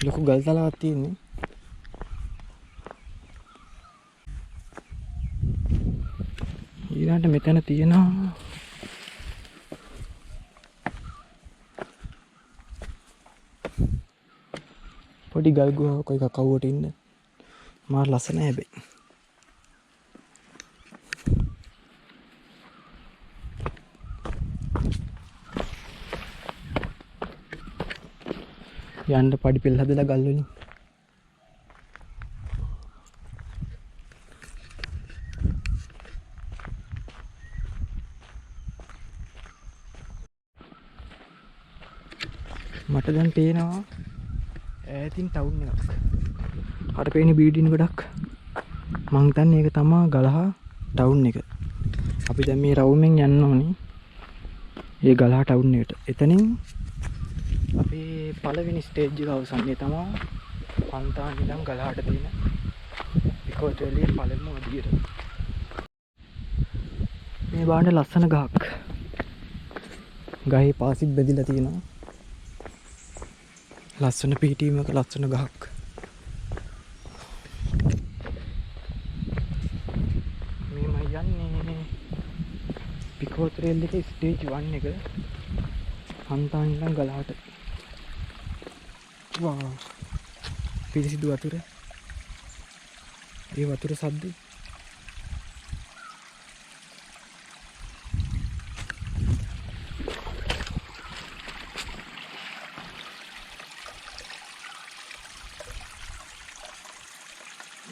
ලොකු ගල් තලාවක් තියෙන්නේ. ඊළඟට මෙතන තියෙනවා පොඩි ගල් ගුහාවක් ඔය කවුවට ඉන්න. මාර ලස්සනයි හැබැයි. යන්න පඩි පෙළ හදලා ගල් වලින්. මට දැන් පේනවා ඈතින් ටවුන් එකක්. අර පේන බිල්ඩින් ගොඩක්. මං හිතන්නේ ඒක තමා ගලහා ටවුන් එක. අපි දැන් මේ රවුමෙන් යන්න ඕනේ ඒ ගලහා ටවුන් එකට. එතනින් අපේ පළවෙනි ස්ටේජ් එක අවසන්. ඒ තමා හන්තාන ඉඳන් ගලහාට තියෙන පිකෝට්‍රේලියේ පළමුව අදියර. මේ බලන්න ලස්සන ගහක්. ගහේ පාසිත් බැඳිලා තියෙනවා. ලස්සන පිහිටීමක ලස්සන ගහක්. මේ මම යන්නේ පිකෝට්‍රේල් එකේ ස්ටේජ් 1 එක හන්තාන ඉඳන් ගලහට. වා පිරිසිදු වතුර. ඒ වතුර සද්ද.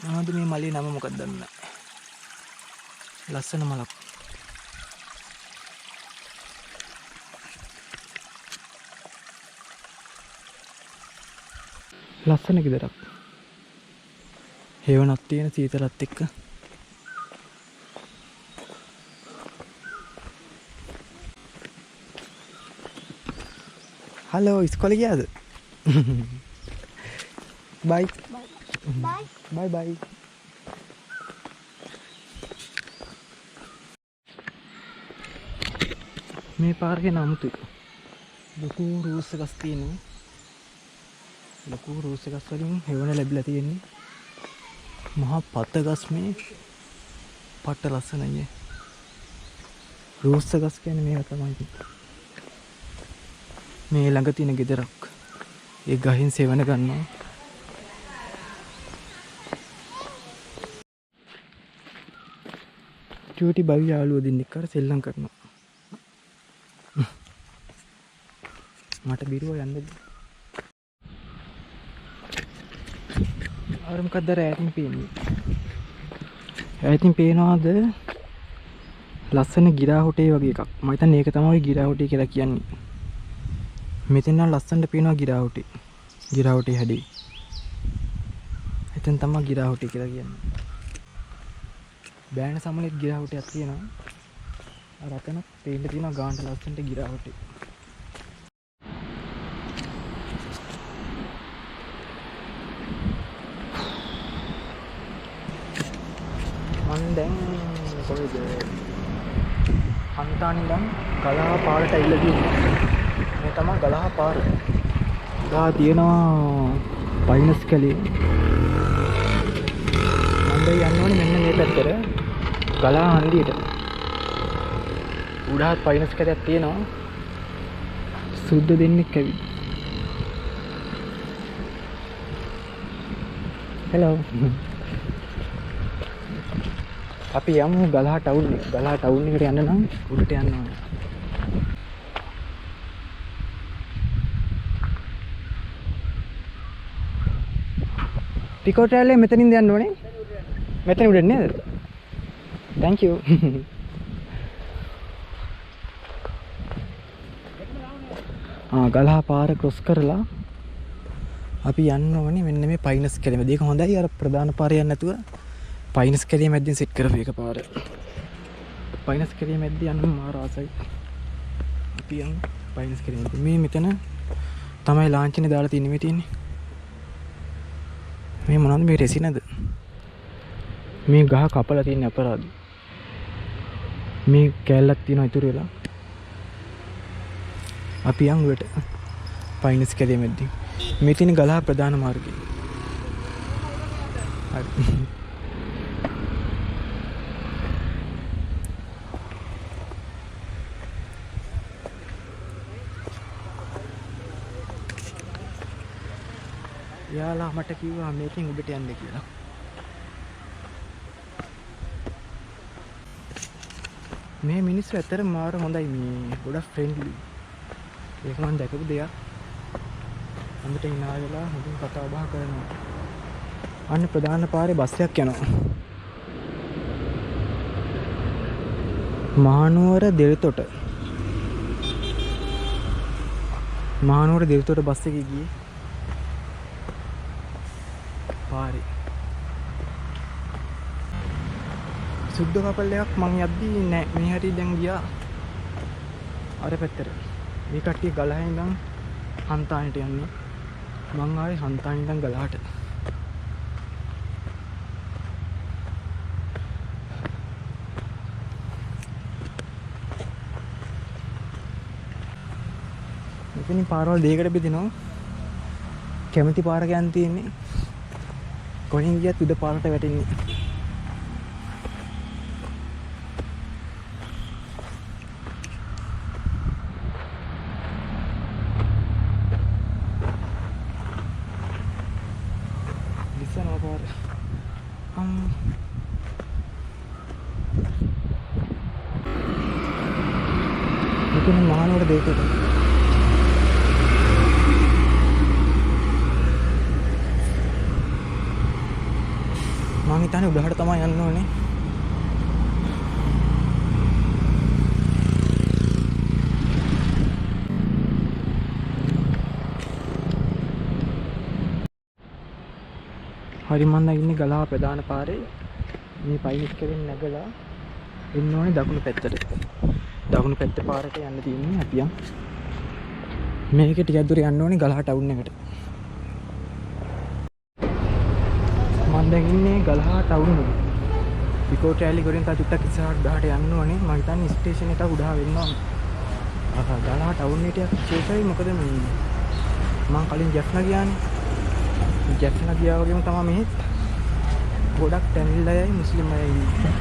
මොනවද මේ මලේ නම මොකක්ද දන්නේ නැහැ. ලස්සන මලක්. ලස්සන ගෙදරක්. හේවණක් තියෙන සීතලත් එක්ක. හලෝ ඉස්කෝලේ ගියාද? බයි. බයි. බයි බයි. මේ පාරේ නමුතුයි. ලොකු රූස් එකක් තියෙනවා. ලොකු රෝස් ගස් වලින් හෙවණ ලැබිලා තියෙන්නේ. මහා පත ගස් මේ පට්ට ලස්සනයි. රෝස් ගස් කියන්නේ මේවා තමයි. මේ ළඟ තියෙන ගෙදරක්. ඒ ගහෙන් සෙවණ ගන්නවා. චූටි බවි යාළුවෝ දෙන්නෙක් අර සෙල්ලම් කරනවා. මට බිරුව යන්න දෙන්න. අර මොකක්ද අර ඈතින් පේන්නේ? ඈතින් පේනවාද ලස්සන ගිරා හොටේ වගේ එකක්. මම හිතන්නේ ඒක තමයි ගිරා හොටේ කියලා කියන්නේ. මෙතන නම් ලස්සනට පේනවා ගිරා හොටේ. ගිරා හොටේ හැඩේ. එතන තමයි ගිරා හොටේ කියලා කියන්නේ. බෑන සමලෙත් ගිරා හොටයක් තියෙනවා. අර අතන පේන්න තියෙනවා ගානට ලස්සනට ගිරා හොටේ. මං දැන් කොහෙද? හන්තාන ඉඳන් ගලහා පාරට ඇවිල්ලා තියෙන්නේ. මේ තමයි ගලහා පාර. ගා තියෙනවා පයිනස් කැලේ. මං දැන් යන්න ඕනේ මෙන්න මේ පැත්තට. ගලහා හන්දියට. උඩහත් පයිනස් කැලයක් තියෙනවා. සුද්ද දෙන්නෙක් ඇවිත්. හෙලෝ. අපි යමු ගලහා ටවුන් එක. ගලහා ටවුන් එකට යන්න නම් උඩට යන්න ඕනේ. පිකෝට් රැල්ලේ මෙතනින්ද යන්න ඕනේ. මෙතන උඩ නේද? Thank you. ආ ගලහ පාර ක්‍රොස් කරලා අපි යන්න ඕනේ මෙන්න මේ පයිනස් කැලේ මැද. ඒක හොඳයි අර ප්‍රධාන පාරේ යන්න නැතුව පයිනස් කැලේ මැද්දෙන් සෙට් කරපු එක පාර. පයිනස් කැලේ මැද්දේ යන්න මාර ආසයි. අපි යන් පයිනස් කැලේ මැද්දේ. මේ මෙතන තමයි ලාංඡනේ දාලා තියෙන්නේ මේ තියෙන්නේ. මේ මොනවද මේ රෙසිනද? මේ ගහ කපලා තියෙන අපරාධ. මේ කෑල්ලක් තියෙනවා ඉතුරු වෙලා. අපි යන් උඩට පයිනස් කැලේ මැද්දේ. මේ තියෙන ගලහ ප්‍රධාන මාර්ගය. හරි. යාලා මට කිව්වා මේකෙන් උඩට යන්න කියලා. මේ මිනිස්සු ඇත්තටම මාර හොඳයි, මේ ගොඩක් ෆ්‍රෙන්ඩ්ලි. ඒක මං දැකපු දෙයක්. හොඳට hina වෙලා හොඳින් කතා බහ කරනවා. අන්න ප්‍රධාන පාරේ බස් එකක් යනවා. මහනුවර දෙල්තොට. මහනුවර දෙල්තොට බස් එකේ ගියේ. පාරේ. සුද්ධ කපල් එකක් මං යද්දී නෑ. මේ හැටි දැන් ගියා අර පැත්තට. මේ කට්ටිය ගලහ ඉඳන් හන්තානට යන්නේ. මං ආවේ හන්තාන ඉඳන් ගලහට. මෙතනින් පාරවල් දෙකකට බෙදෙනවා. කැමති පාරක යන්න තියෙන්නේ. කොහෙන් ගියත් උඩ පාරට වැටෙන්නේ. ලිස්සනවා පාර. මෙතන මහනුවර දෙකට. මං හිතන්නේ උඩහට තමයි යන්න ඕනේ. හරි මං දැන් ඉන්නේ ගලහ ප්‍රධාන පාරේ. මේ පයින් ඉස්කරෙන් නැගලා එන්න ඕනේ දකුණු පැත්තට. දකුණු පැත්ත පාරට යන්න තියෙන්නේ අපි යන්. මේක ටිකක් දුර යන්න ඕනේ ගලහ ටවුන් එකට. මං දැන් ඉන්නේ ගලහ ටවුන් එකේ. පිකෝට් රැලි ගොඩෙන් තව චුට්ටක් ඉස්සරහට උඩහට යන්න ඕනේ. මං හිතන්නේ ස්ටේෂන් එක උඩහ වෙන්න ඕනේ. ගලහ ටවුන් එකට ටිකක් විශේෂයි. මොකද මේ මං කලින් ජැෆ්නා ගියානේ. ජැෆ්නා ගියා වගේම තමයි මෙහෙත් ගොඩක් ටැමිල් අයයි මුස්ලිම් අයයි ඉන්නේ.